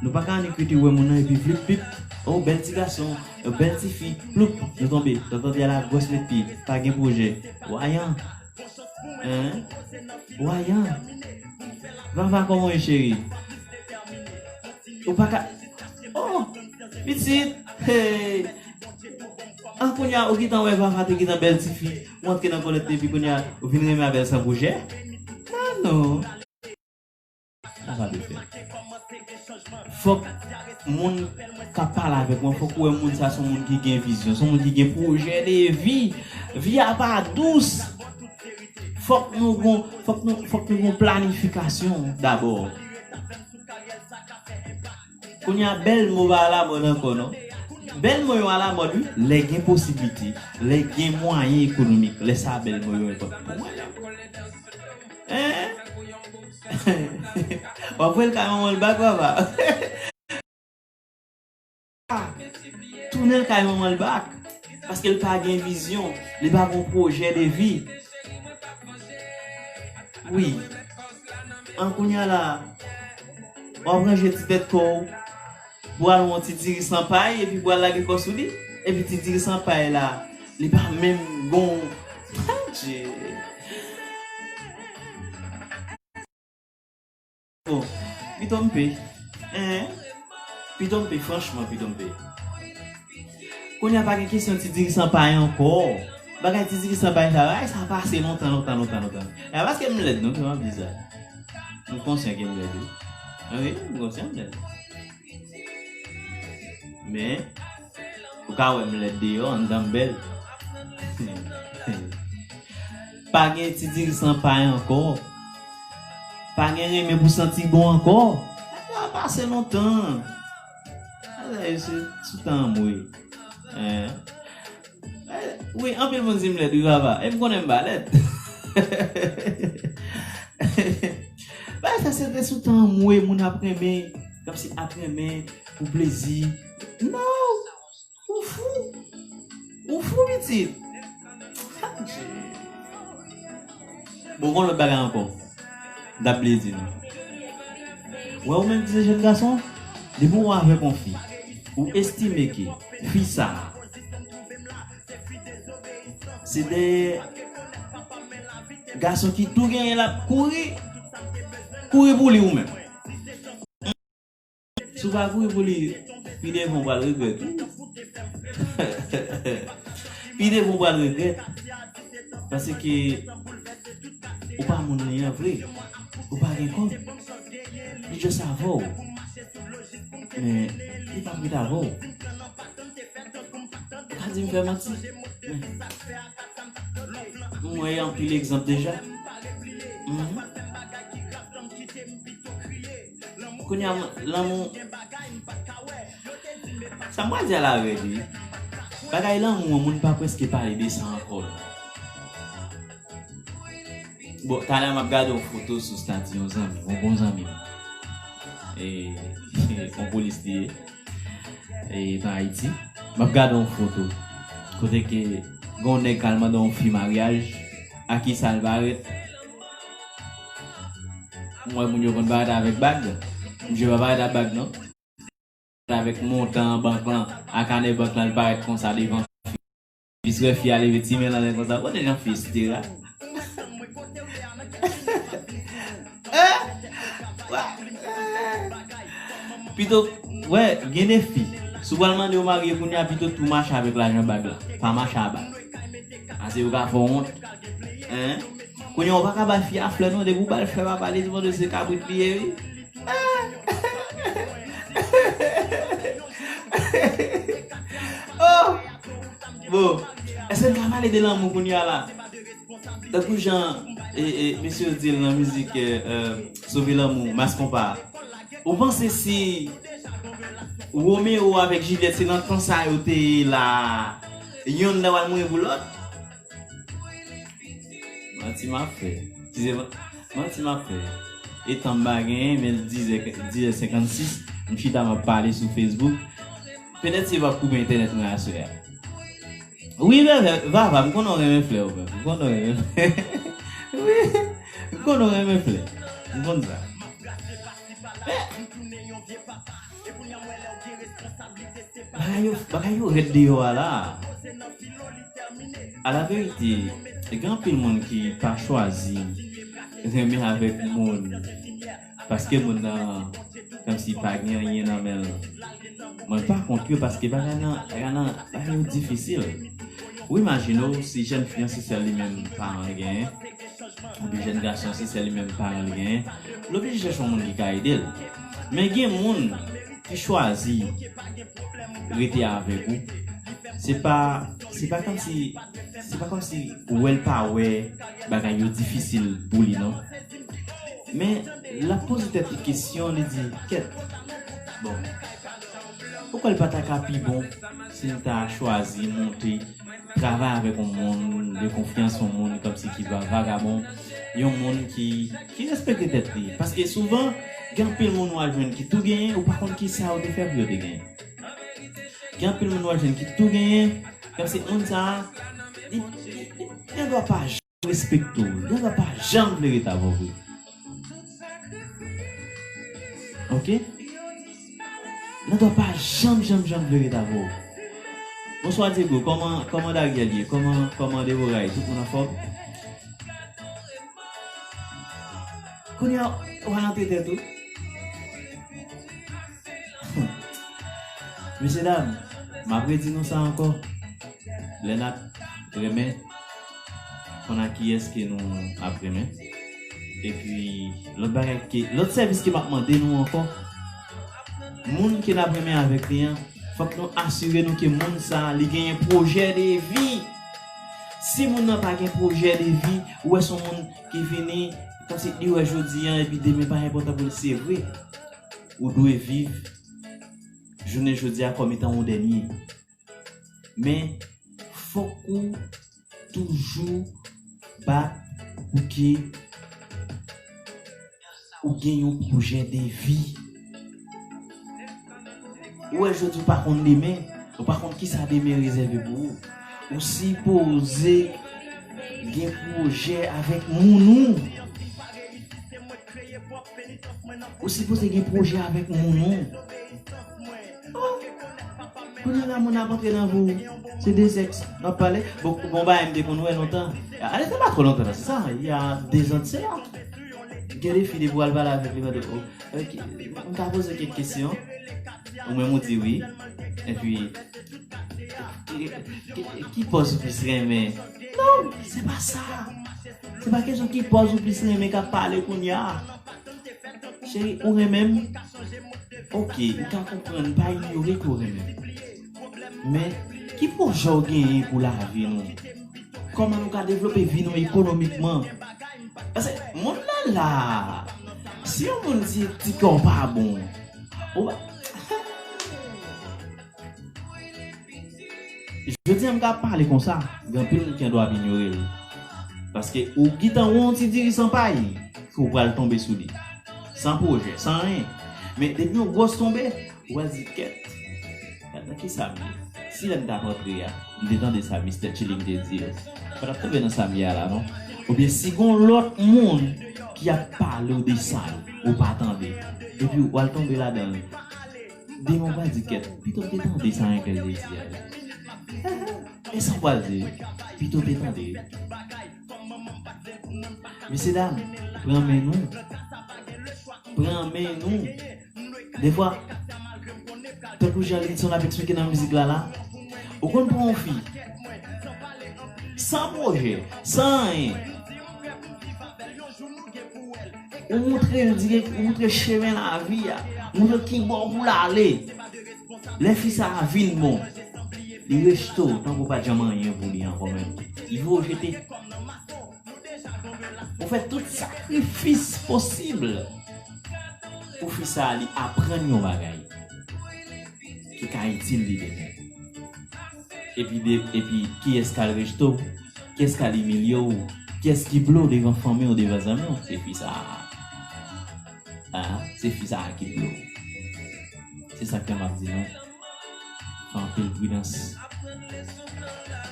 Nou pa ka annik rete wè moun nan epi flip pip. Oh, bèl ti gason, oh, bèl ti fi, ploup, nou tonbe. Tonton di a la gwòs met pye, pa gen pwojè. Wayan. Hein? Wayan. Vava, kòman w ye, cheri? Ou pa ka. Oh, pitit. Hey. An kounye a, ou gentan wè Vava te gentan bèl tifi. Ou antre nan kòlèt epi kounye a, ou vin renmen avè l san pwojè? Ah non. Sa pa dwe fèt. Fòk moun k ap pale avèk mwen, fòk ou wè moun sa se yon moun ki gen vizyon, se yon moun ki gen pwojè de vi. Vi a pa dous. Fòk nou gon, fòk nou, fòk nou gon planifikasyon dabò. Kounye a, bèl mo pa alamòd ankò non. Bèl mo yo alamòd wi, lè gen posiblite, lè gen mwayen ekonomik, lè sa bèl mo yo enpòtan pou mwen menm. Hein? W ap voye l kay manman l bak, papa. Tounen l kay manman l bak. Paske l pa gen vizyon, li pa gen pwojè de vi. Wi. An kounye a la, w ap ranje ti tèt kò w pou al yon ti diri san pay, epi pou al lage kò sou li. Epi ti diri san pay la, li pa menm gon. Adje. Bon, pito m pe. Hein? Pito m pe, franchman, pito m pe. Kounye a pa gen kesyon ti diri san pay ankò. Bagay ti diri san pay sa, bagay sa pase lontan, lontan, lontan, lontan. E pa paske m lèd non ke m ap di sa. M konsyan ke m lèd wi. Wi, m konsyan m lèd. Men, ou ka wè m lèd deyò, anndan m bèl. Pa gen ti diri san pay ankò. Pa gen renmen pou santi bon ankò. Sa pase lontan. Sa se sou tan anmwe. Hein? Eh, wi, anpil moun di m lèd wi, papa. E m konnen m pa lèd. Bagay sa se te sou tan anmwe, moun ap renmen, kòmsi ap renmen pou plezi. Non! Ou fou! Ou fou, pitit! Bon, gon lòt bagay ankò. M t ap bliye di nou. Wè ou menm ki se jèn gason, depi ou avèk yon fi, ou estime ke fi sa a se de gason ki tou genyen l ap kouri, kouri pou li ou menm. Si w pa kouri pou li, pi devan w pral regrèt. Pi devan w pral regrèt. Paske ou pa moun li an vre. Ou pa gen kòb. Li just avè w. Men li p ap ret avè w. Ou ka di m fè manti. Men m wè anpil egzanp deja. Mhm. Kounye a, lanmou. Sa m pral di a la rèd, wi. Bagay lanmou an, moun pa prèske pale de sa ankò, non. Bon, talè a m ap gade yon foto sou stati yon zanmi, yon bon zanmi m. E, yon polis li ye. E, nan Ayiti. M ap gade yon foto. Kote ke gen yon nèg k al mande yon fi maryaj, a ki sa l parèt? M wè moun yo konn parèt avèk bag. Misye pa parèt ak bag, non. Avèk montan bank lan, ak ane bank lan, li parèt konsa devan fi. Jis wè fi a leve ti men l anlè konsa. Kote jan fi estera? Hein? Pito, wè, gen de fi. Si w pral mande yo marye kounye a, pito tou mache avèk lajan bag la. Pa mache a bag. Ase yo ka fè w wont. Hein? Kounye a, ou pa ka bay fi a flè non, depi ou ba l flè papa li, di mande se kabrit li ye, wi. Oh! Bon, èske n ka pale de lanmou kounye a la? Tankou jan e, e, mesye yo di l nan mizik, e, e, Sove Lanmou, Mass Konpa. Ou panse si Romeo avèk Juliette se nan tan sa yo te ye la, yonn ta pral mouri pou lòt? Manti m ap fè. Ti se man-, manti m ap fè. Etan m pa genyen, men dizè, dizè senkannsis, m chita m ap pale sou Facebook. Petèt se pa koupe entènèt mwen aswè a. Wi, vèvè, vava, m konnen w renmen flè, ou menm. M konnen w renmen flè. Wi, m konnen w renmen flè. M konn sa. Men, bagay yo, bagay yo rèd deyò a la. A la verite, gen anpil moun ki pa chwazi renmen avèk moun paske moun nan kòmsi pa gen anyen nan men l. Mwen pa kont yo paske bagay nan, bagay nan, bagay yo difisil. Ou imajine w si jèn fi an se sèl li menm paran l genyen, oubyen jèn gason se sèl li menm paran l genyen, l oblije chèche yon moun ki ka ede l. Men gen moun ki chwazi rete avèk ou, se pa, se pa kòmsi, se pa kòmsi ou wè l pa wè bagay yo difisil pou li, non. Men, l ap poze tèt li kesyon, li di, kèt, bon, poukwa l pa ta ka pi bon si l ta chwazi monte travay avèk yon moun de konfyans, yon moun kòmsi ki va vagabon, yon moun ki, ki respekte tèt li. Paske souvan, gen anpil moun w al jwenn ki tou genyen, ou pa konn kisa yo te fè pou yo te genyen. Gen anpil moun w al jwenn ki tou genyen, kòmsi moun sa a, li, li, li, li dwa pa janm respekte w, li dwa pa janm vle ret avè w vre. Ok? Nan dwa pa janm, janm, janm vle ret avè w. Bonswa, Diego. Kòman, kòman Dariel ye? Kòman, kòman Deborah ye? Tout moun anfòm? Kounye a, w al antre tèt ou. Mesye dam, m ap redi nou sa ankò. Lè n ap renmen, konn a kiyès ke nou ap renmen. Epi, lòt bagay ke, lòt sèvis ke m ap mande nou ankò, moun ke n ap renmen avèk li an, fòk nou asire nou ke moun sa a, li genyen pwojè de vi. Si moun nan pa gen pwojè de vi, ou wè se yon moun ki vini, kòmsi li wè jodi an, epi demen pa enpòtan pou li, se vre. Ou dwe viv jounen jodi a kòm etan yon dènye. Men, fòk ou toujou bat pou ke ou gen yon pwojè de vi. Ou wè jodi ou pa konn demen, ou pa konn kisa demen rezève pou ou. Ou sipoze gen pwojè avèk moun ou. Ou sipoze gen pwojè avèk moun ou. Oh. Kounye a la, moun ap antre nan vi w. Se de sèks n ap pale. Bon, bon bagay, m te konn wè lontan. Ale, se pa twò lontan, non, se sa, il y a deux ans de cela. Gen de fi depi w al pale avèk li, mande, oh, ok, m ka poze kèk kesyon? Ou menm ou di wi. Epi, ki, ki, ki pòz ou plis renmen? Non, se pa sa. Se pa kesyon ki pòz ou plis renmen k ap pale kounye a. Cheri, ou renmen m? Ok, m ka konprann, m pa inyore ke w renmen m. Men, ki pwojè w genyen pou lavi nou? Kòman nou ka devlope vi nou ekonomikman? Paske, mond lan la, si yon moun di ti kè w pa bon, ou pa. Jodi a m ka pale konsa, gen anpil moun ki gen dwa ap inyore l. Paske ou gentan wè yon ti diri san pay, ke w pral tonbe sou li. San pwojè, san anyen. Men depi yon gwòs tonbe, ou pral di, kèt, gad nan kisa m ye. Si lè m t ap antre a, m te tande sa mistè Chilling te di yo, m pa t ap tonbe nan sa m ye a la, non. Oubyen si gen yon lòt moun ki ap pale w de sa, ou pa tande, epi w al tonbe ladan l, demen w pral di, kèt, pito m te tande sa Enkel te di a. E sa w pral di? Pito w te tande. Mesyedam, pran men nou. Pran men nou. Defwa, tankou jan Lidson ap eksplike nan mizik la la, ou konn pran yon fi san pwojè, san anyen. Ou montre l dirèk, ou montre chemen lavi a, ou montre l ki bò pou l ale. Lè fi sa a vin bon, li rejte w tankou pa t janm anyen pou li ankò menm. Li voye w jete. Ou fè tout sakrifis posib pou fi sa a li aprann yon bagay ki ka itil li demen. Epi, de, epi kiyès k al rejte w? Kiyès k al imilye w? Kiyès ki blo w devan fanmi w, devan zanmi w? Se fi sa a. A, se fi sa a ki blo w. Se sa k fè m ap di nou, fè anpil pridans.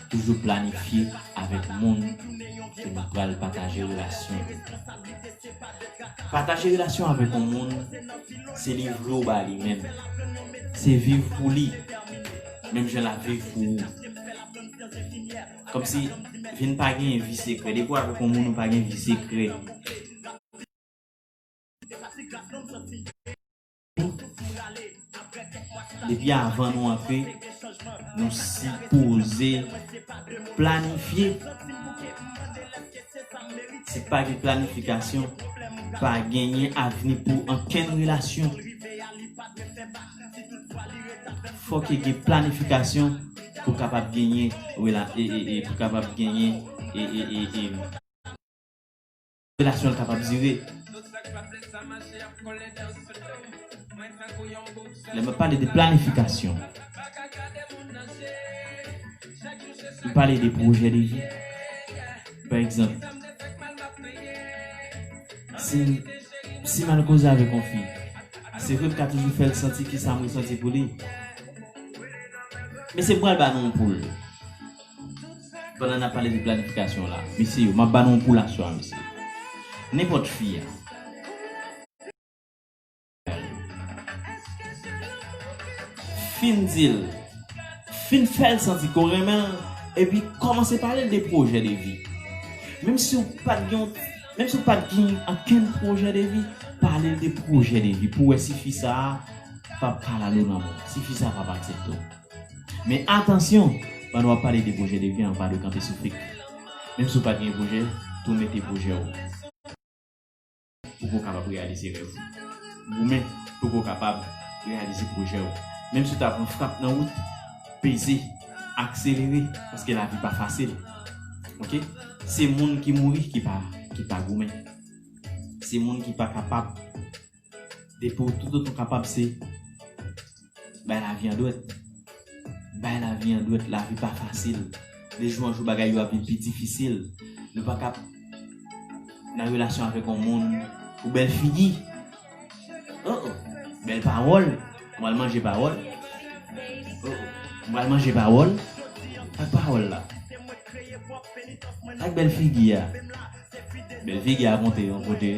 Toujou planifye avèk moun ke nou pral pataje relasyon. Pataje relasyon avèk yon moun, se livre w ba li menm. Se viv pou li, menm jan l ap viv pou ou. Kòmsi, vin pa gen vi sekrè. Depi w avèk yon moun, ou pa gen vi sekrè. Depi avan nou antre, nou sipoze planifye. Si pa gen planifikasyon, pa genyen avni pou ankenn relasyon. Fòk gen planifikasyon pou kapab genyen rela-, e, e, e, pou kapab genyen, e, e, e, e, relasyon l kapab dire. Lè m ap pale de planifikasyon, m pale de pwojè de vi. Pa egzanp, si, si m al koze avèk yon fi, se vre m ka toujou fè l santi kisa m resanti pou li. Men se m pral ba nou yon poul. Pandan n ap pale de planifikasyon la, mesye yo, m ap ba nou yon poul aswè a, mesye. Nenpòt fi a. Fin di l, fin fè l santi ke w renmen l, epi kòmanse pale l de pwojè de vi. Menm si w pa t gen, menm si w pa t gen okenn pwojè de vi, pale l de pwojè de vi pou w wè si fi sa a p ap kale w nan men w, si fi sa a p ap aksepte w. Men atansyon, pandan w ap pale de pwojè de vi an, w pa dwe kanpe sou fake. Menm si w pa t gen pwojè, tou mete pwojè w. Pou ke w kapab reyalize rèv ou. Goumen pou ke w kapab reyalize pwojè w. Menm si w ta pran frap nan wout, peze, akselere, paske lavi pa fasil. Oke? Se moun ki mouri ki pa, ki pa goumen. Se moun ki pa kapab. Depi w toutotan w kapab, se bay lavi an dwèt. Bay lavi an dwèt, lavi pa fasil. De jou an jou, bagay yo ap vin pi difisil. Nou pa ka nan relasyon avèk yon moun pou bèl figi. Oh, oh. Bèl pawòl. Mwen al manje pawòl. Oh, oh. Mwen al manje pawòl. Ak pawòl la. Ak bèl figi a. Bèl figi a konte yon kote.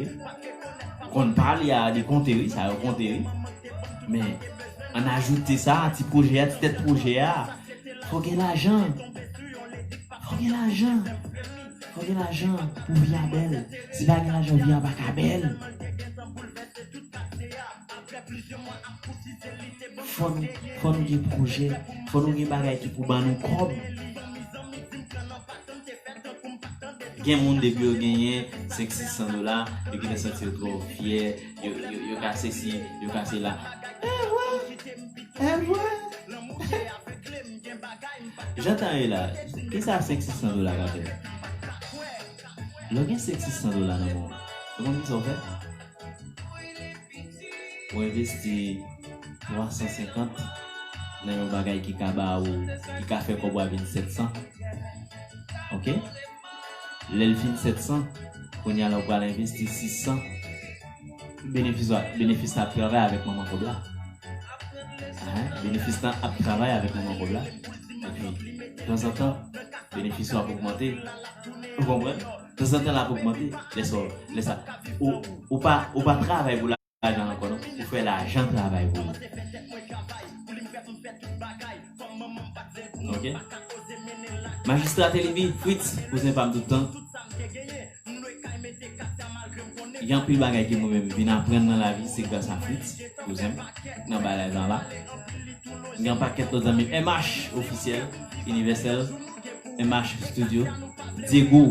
Konn pa li a, li konte wi, sa yo konte wi. Men, ann ajoute sa, ti pwojè a, ti tèt pwojè a, fò gen lajan. Fò gen lajan. Fò gen lajan pou vi a bèl. Si pa gen lajan, vi a pa ka bèl. Fò nou, fò nou gen pwojè, fò nou gen bagay ki pou ban nou kòb. Gen moun depi yo genyen senk sis san dola, yo gentan santi yo twò fyè, yo, yo, yo ka sesi, yo ka sela. E vre, e vre. Jan tan ye la, kisa senk sis san dola ka fè? Lè w gen senk sis san dola nan men w, ou konn kisa w fè? Ou envesti twa san senkant nan yon bagay ki ka ba ou, ki ka fè kòb ou a vin sèt san. Oke? Lè l fin sèt san, kounye a la ou pral envesti sis san. Benefis la, benefis la ap travay avèk manman kòb la. Hein? Benefis la ap travay avèk manman kòb la. Epi, tanzantan, benefis yo ap ogmante. Ou konprann? Tanzantan, l ap ogmante. Lè sa, lè sa, ou, ou pa, ou pa travay pou lajan ankò, non. Ou fè lajan travay pou ou. Oke? Majistra Telibi, Fritz, kouzen pa m tout tan. Gen anpil bagay ke mwen menm vin aprann nan lavi, se gras a Fritz, kouzen m, nan bagay la la. Gen yon pakèt lòt zanmi, M H ofisyèl, inivèsèl, M H Studio, Diego.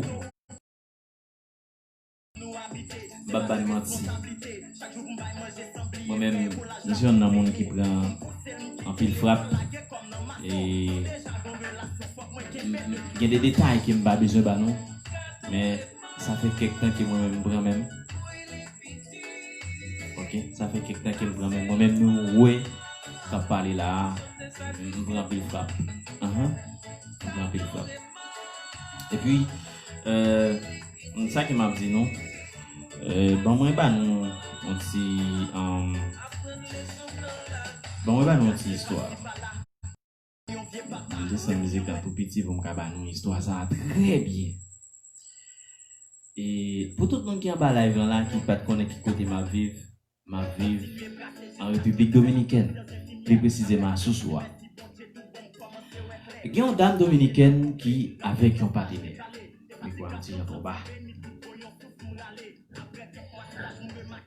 M p ap ba n manti. Mwen menm, m se yonn nan moun ki pran anpil frap. E m, m, gen de detay ke m pa bezwen ba nou. Men sa fè kèk tan ke mwen menm m pran men m. Oke, sa fè kèk tan ke m pran men m. Mwen menm nou wè k ap pale la a, m, m pran anpil frap. Ahan. M pran anpil frap. Epi, euh, sa ke m ap di nou, euh, ban mwen ba nou yon ti, um, ban mwen ba nou yon ti istwa. M desann mizik la tou piti pou m ka ba nou istwa sa a trè byen. E pou tout moun ki anba live lan la, ki pa t konnen ki kote m ap viv, m ap viv an Repiblik Dominikèn, pli presizeman a Sousou a. Gen yon dam dominikèn ki avèk yon patenè. Mikwo a yon ti jan twò ba.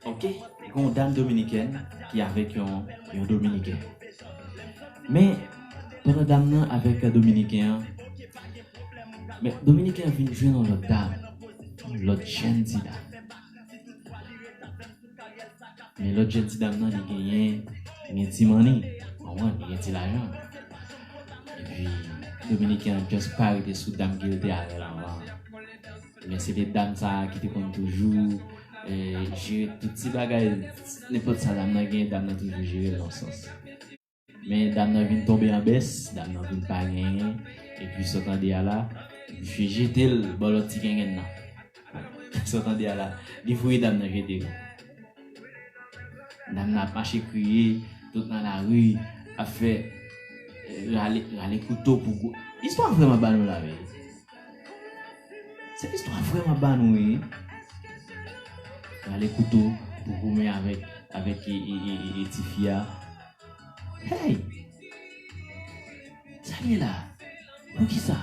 Oke, gen yon dam dominikèn ki avèk yon, yon dominiken. Men, pandan dam nan avèk dominiken an, men dominiken an vin jwenn yon lòt dam, yon lòt jèn ti dam. Men lòt jèn ti dam nan, li genyen, li gen ti money, konprann, li gen ti lajan. Epi, dominiken an just pa rete sou dam ke l te avè l anvan. Men se te dam sa a ki te konn toujou, eh, jere tout ti bagay, nenpòt sa dam nan gen, dam nan toujou jere l nan sans. Men dam nan vin tonbe an bès, dam nan vin pa genyen, epi sa w tande a la, misye jete l bò lòt ti gengenn nan. Sa w tande a la, li voye dam nan jete l. Dam nan ap mache kriye, tout nan lari, ap fè, eh, rale, rale kouto pou gwo. Istwa vrèman ba nou la, wi. Se istwa vrèman ba nou, wi. Rale kouto pou goumen avèk, avèk e, e, e, e, e tifi a. Hey! Sa l ye la? Poukisa?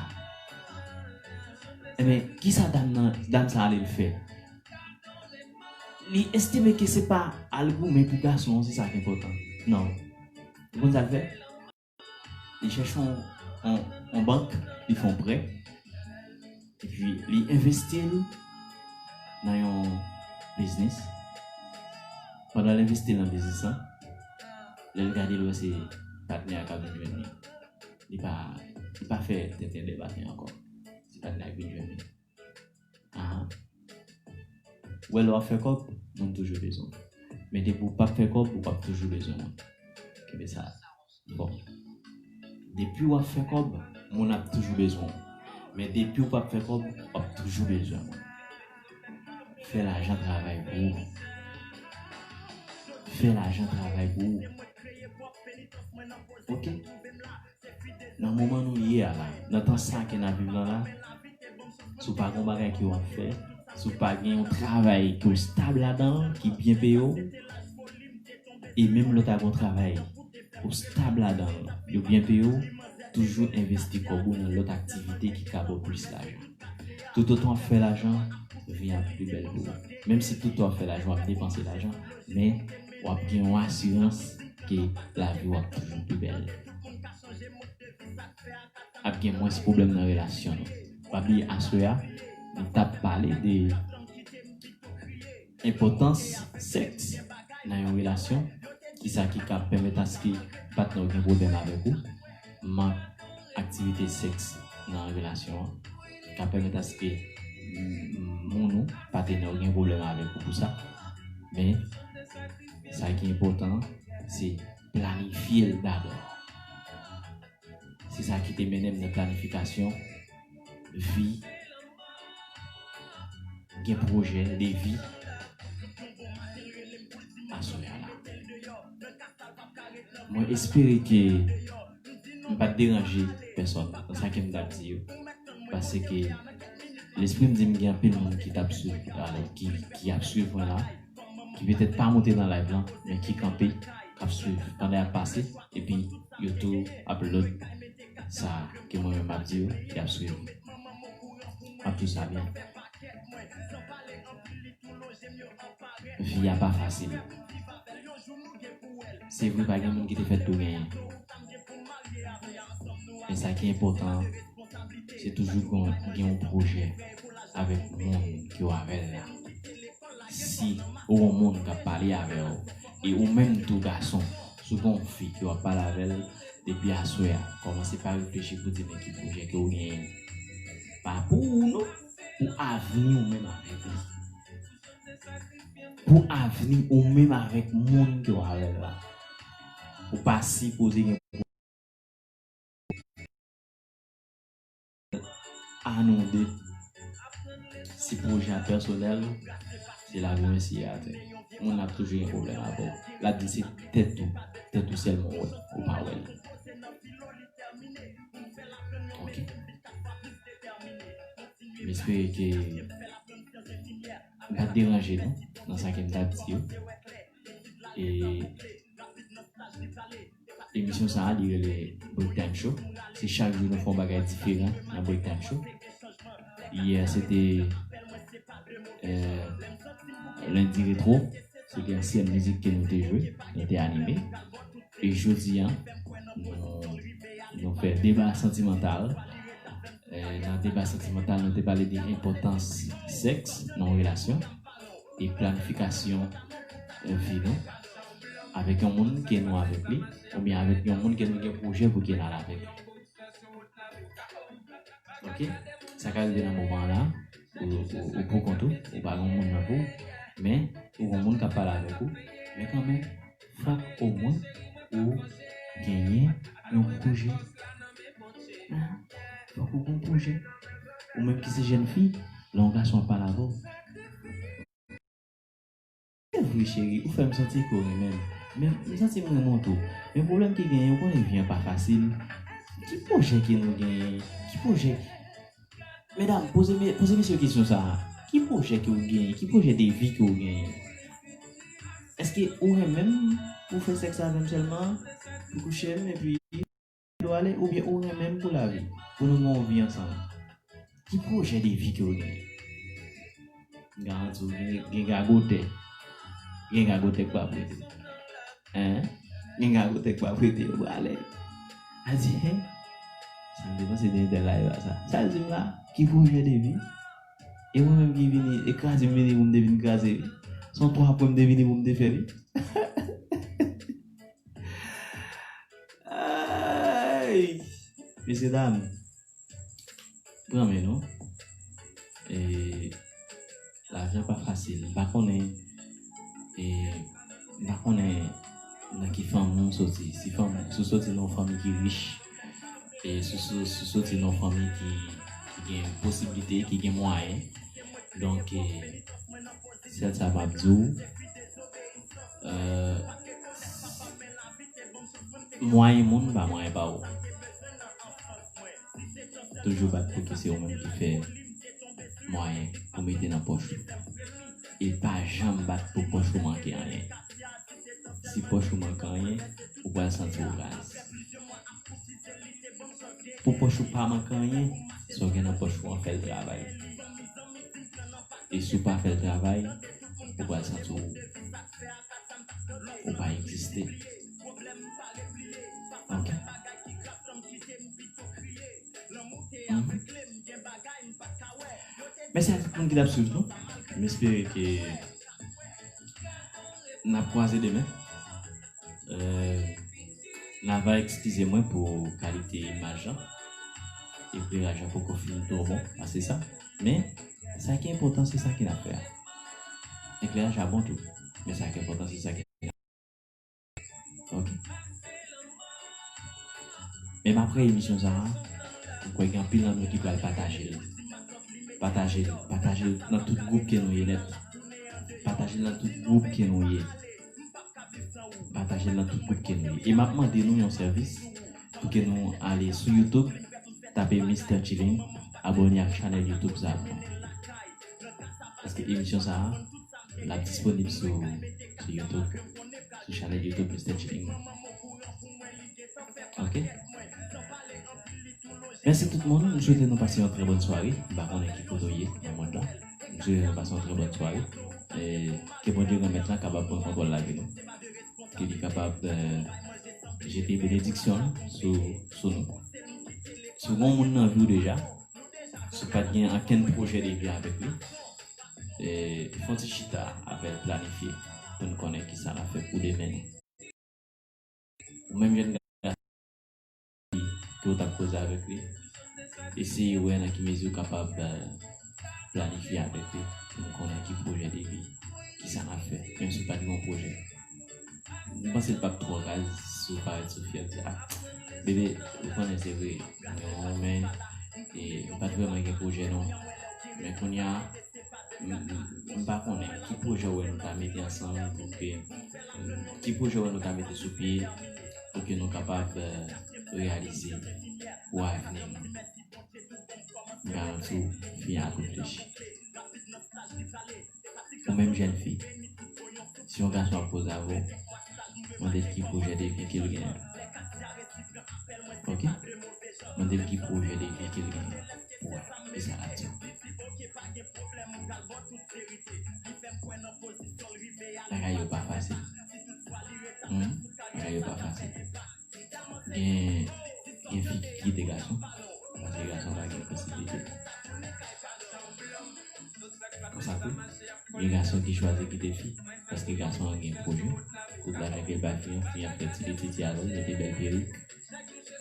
Enben, kisa dam nan, dam sa ale l fè? Li estime ke se pa al goumen pou gason an, se sa k enpòtan. Non. Ou konn sa l fè? Li chèche yon, yon, yon bank, li fè yon prè. Epi li envesti l nan yon biznis. Pandan l envesti l nan biznis lan, lè l gade l wè se patnè a k ap vin jwenn li. Li pa, li pa fè tenten dèbaten ankò. Se patnè a k vin jwenn li. Ahan. Ou wè lè w ap fè kòb, moun toujou bezwen w. Men depi w p ap fè kòb, ou p ap toujou bezwen moun. Kenbe sa. Bon. Depi w ap fè kòb, moun ap toujou bezwen w. Men depi w p ap fè kòb, w ap toujou bezwen moun. Fè lajan travay pou ou. Fè lajan travay pou ou. Oke? Nan moman nou ye a la, nan tan sa ke n ap viv lan la, si w pa gen yon bagay ke w ap fè, Si w pa gen yon travay ke w stab ladan l, ki byen peye w, e menm lè w ta gen yon travay ou stab ladan l, yo byen peye w, toujou envesti kòb ou nan lòt aktivite ki ka ba w plis lajan. Toutotan w ap fè lajan, vi a ap pi bèl pou ou. Menm si toutan w ap fè lajan, w ap depanse lajan, men w ap gen yon asirans ke lavi w ap toujou pi bèl. Ap gen mwens pwoblèm nan relasyon nou. Pa bliye aswè a, nou t ap pale de enpòtans sèks nan yon relasyon, kisa ki ka pèmèt aske patnè w gen pwoblèm avèk ou, mank aktivite sèks nan relasyon an, ka pèmèt aske moun ou, patenè w gen pwoblèm avèk ou pou sa. Men, sa ki enpòtan, se planifye l dabò. Se sa ki te mennen m nan planifikasyon vi, gen pwojè de vi aswè a la. Mwen espere ke m pa t deranje pèsòn nan sa ke m t ap di yo, paske lespri m di m gen anpil moun ki t ap swiv, alò, ki, ki ap swiv mwen la, ki petèt pa monte nan live lan, men ki kanpe, k ap swiv pandan y ap pase, epi yo tou ap lòd sa ke mwen menm m ap di yo, y ap swiv. M ap di sa byen. Vi a pa fasil. Se vre, pa gen moun ki te fèt pou genyen. Men sa ki enpòtan, se toujou gen, gen yon pwojè avèk moun ke w avè l la. Si ou yon moun k ap pale avè w, e ou menm tou gason, si w gen yon fi ke w ap pale avè l depi aswè a, kòmanse pa reflechi pou di men ki pwojè ke w genyen. Pa pou ou non, pou avni ou menm avèk li. Pou avni ou menm avèk moun ke w avè l la. Ou pa sipoze gen a nou de. Si pwojè a pèsonèl ou, se lavi w mesye atè. Moun ap toujou gen pwoblèm avè w. L ap di se tèt ou, tèt ou sèlman w wè, ou pa wè l. Ok. M espere ke m pa t deranje nou nan sa ke m t ap di yo. E emisyon sa a, li rele Break Time Show. Se chak jou nou fè yon bagay diferan nan Break Time Show. Yè, se te, euh, Lendi Retro. Se te ansyen mizik ke nou te jwe, nou te anime. E jodi a, nou, nou fè deba santimantal. Eh, nan deba santimantal, nou te pale de enpòtans sèks nan yon relasyon e planifikasyon, eh, vi nou avèk yon moun ke nou avèk li, oubyen avèk yon moun ke nou gen pwojè pou ke n al avèk. Ok? Sa ka rive nan moman la, ou, ou, ou pou kont ou, ou pa gen moun nan pou ou, men ou gen moun k ap pale avèk ou, men kanmenm, fòk omwen ou genyen yon pwojè. Fòk ou gen yon pwojè. Ou menm ki se jèn fi, lè yon gason ap pale avè w, se vre, cheri, ou fè m santi ke w renmen m. Men m santi m renmen w tou. Men pwoblèm ki genyen, ou konnen vi an pa fasil. Ki pwojè ke nou genyen? Ki pwojè? Medam, poze, me- poze mesye kesyon sa a. Ki pwojè ke w genyen? Ki pwojè de vi ke w genyen? Èske ou renmen m pou fè sèks avè m sèlman, pou kouche m, epi ou ale, oubyen ou renmen m pou lavi, pou nou gen yon vi ansanm? Ki pwojè de vi ke w genyen? M garanti w, gen, gen gagotè. Gen gagotè k p ap rete. Hein? Gen gagotè k p ap rete, yo prale. A di, hein? Sa m te panse de entèl la, e pa sa. Sa l di m la, ki pwojè de vi? E mwen menm ki vini, e kraze m vini pou m te vin kraze, wi. Se yon twa pwen m te vini pou m te fè, wi. Ay! Mesye dam, pran men nou. E, lavi a pa fasil. M pa konnen, e, m pa konnen nan ki fanmi w soti. Si fanmi, si w soti nan yon fanmi ki rich, e si, si, si w soti nan yon fanmi ki, ki gen posiblite, ki gen mwayen, donk, e, sèl sa m ap di w, euh, mwayen moun pa mwayen pa ou. Toujou bat pou ki se ou menm ki fè mwayen pou mete nan pòch ou. E pa janm bat pou pòch ou manke anyen. Si pòch ou manke anyen, ou pral santi w raz. Pou pòch ou pa manke anyen, sa w gen nan pòch ou an, fè l travay. E si w pa fè l travay, ou pral santi w, ou pa egziste. Ok. Mhm. Mèsi a tout moun ki t ap swiv nou. M espere ke n ap kwaze demen. Euh, n a va eskize mwen pou kalite imaj lan. Ekleraj la poko fin twò bon, a se sa. Men, sa ki enpòtan, se sa ke n ap fè a. Ekleraj la bon tou, men sa ki enpòtan, se sa ke n ap fè. Ok. Menm apre emisyon sa a, m kwè gen anpil nan nou ki pral pataje l. Pataje l, pataje l nan tout gwoup ke nou ye nèt. Pataje l nan tout gwoup ke nou ye. Pataje l nan tout gwoup ke nou ye. E m ap mande nou yon sèvis pou ke nou ale sou YouTube, tape Mister Chilling, abòne ak chanèl YouTube sa a. Paske emisyon sa a, l ap disponib sou, sou YouTube, sou chanèl YouTube Mister Chilling. Ok? Mèsi tout moun. M swete nou pase yon trè bòn sware. M pa konnen ki kote w ye nan mond lan. M swete nou pase yon trè bòn sware. E ke Bondye Granmèt lan kapab pran kontwòl lavi nou. Ke li kapab, eh, jete benediksyon l sou, sou nou. Si w gen yon moun nan vi w deja, si w pa t gen okenn pwojè de vi avèk li, eh, fè yon ti chita avè l, planifye pou n konnen kisa n ap fè pou demen nou. Ou menm jèn gason ke w t ap koze avèk li, eseye wè nan ki mezi w kapab, eh, planifye avèk li pou n konnen ki pwojè de vi, kisa n ap fè, menm si w pa t gen yon pwojè. M panse l p ap twò raz si w parèt sou fi a di, "Ah, bebe, ou konnen se vre, mwen, mwen, e, m pa t vrèman gen pwojè non. Men kounye a, m, m, m pa konnen ki pwojè w wè nou ta mete ansanm pou ke, ki pwojè w wè nou ta mete sou pye pou ke nou kapab, eh, reyalize pou avni nou." M garanti w, fi a ap reflechi. Ou menm jèn fi, si yon gason ap koze avè w, mande l ki pwojè de vi ke l genyen. Ok? Mande l ki pwojè de vi ke l genyen pou wè kisa l ap di w. Bagay yo pa fasil. Hmm? Bagay yo pa fasil. Gen, gen fi ki kite gason, paske gason pa gen posiblite. Konsa tou, gen gason ki chwazi kite fi, paske gason an gen pwojè. Tout lajan ke l bay fi an, fi an fè ti liti ti avè l, mete bèl perik,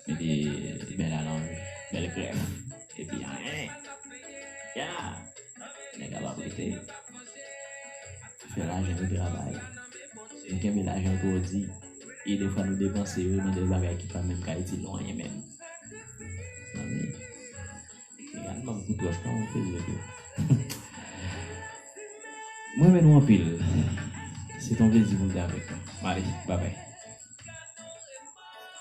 mete bèl alonj, bèl krèm. Epi, anyen. Ya! Nèg la p ap rete. Fè lajan yo travay. Nou kenbe lajan twò di. E defwa nou depanse yo, mande l bagay ki pa menm ka itil nou anyen menm. Zanmi, nèg la ban m kout wòch, kòman w fè l yo? Mwen renmen nou anpil. Se t on plezi pou m te avèk nou. M ale, babay.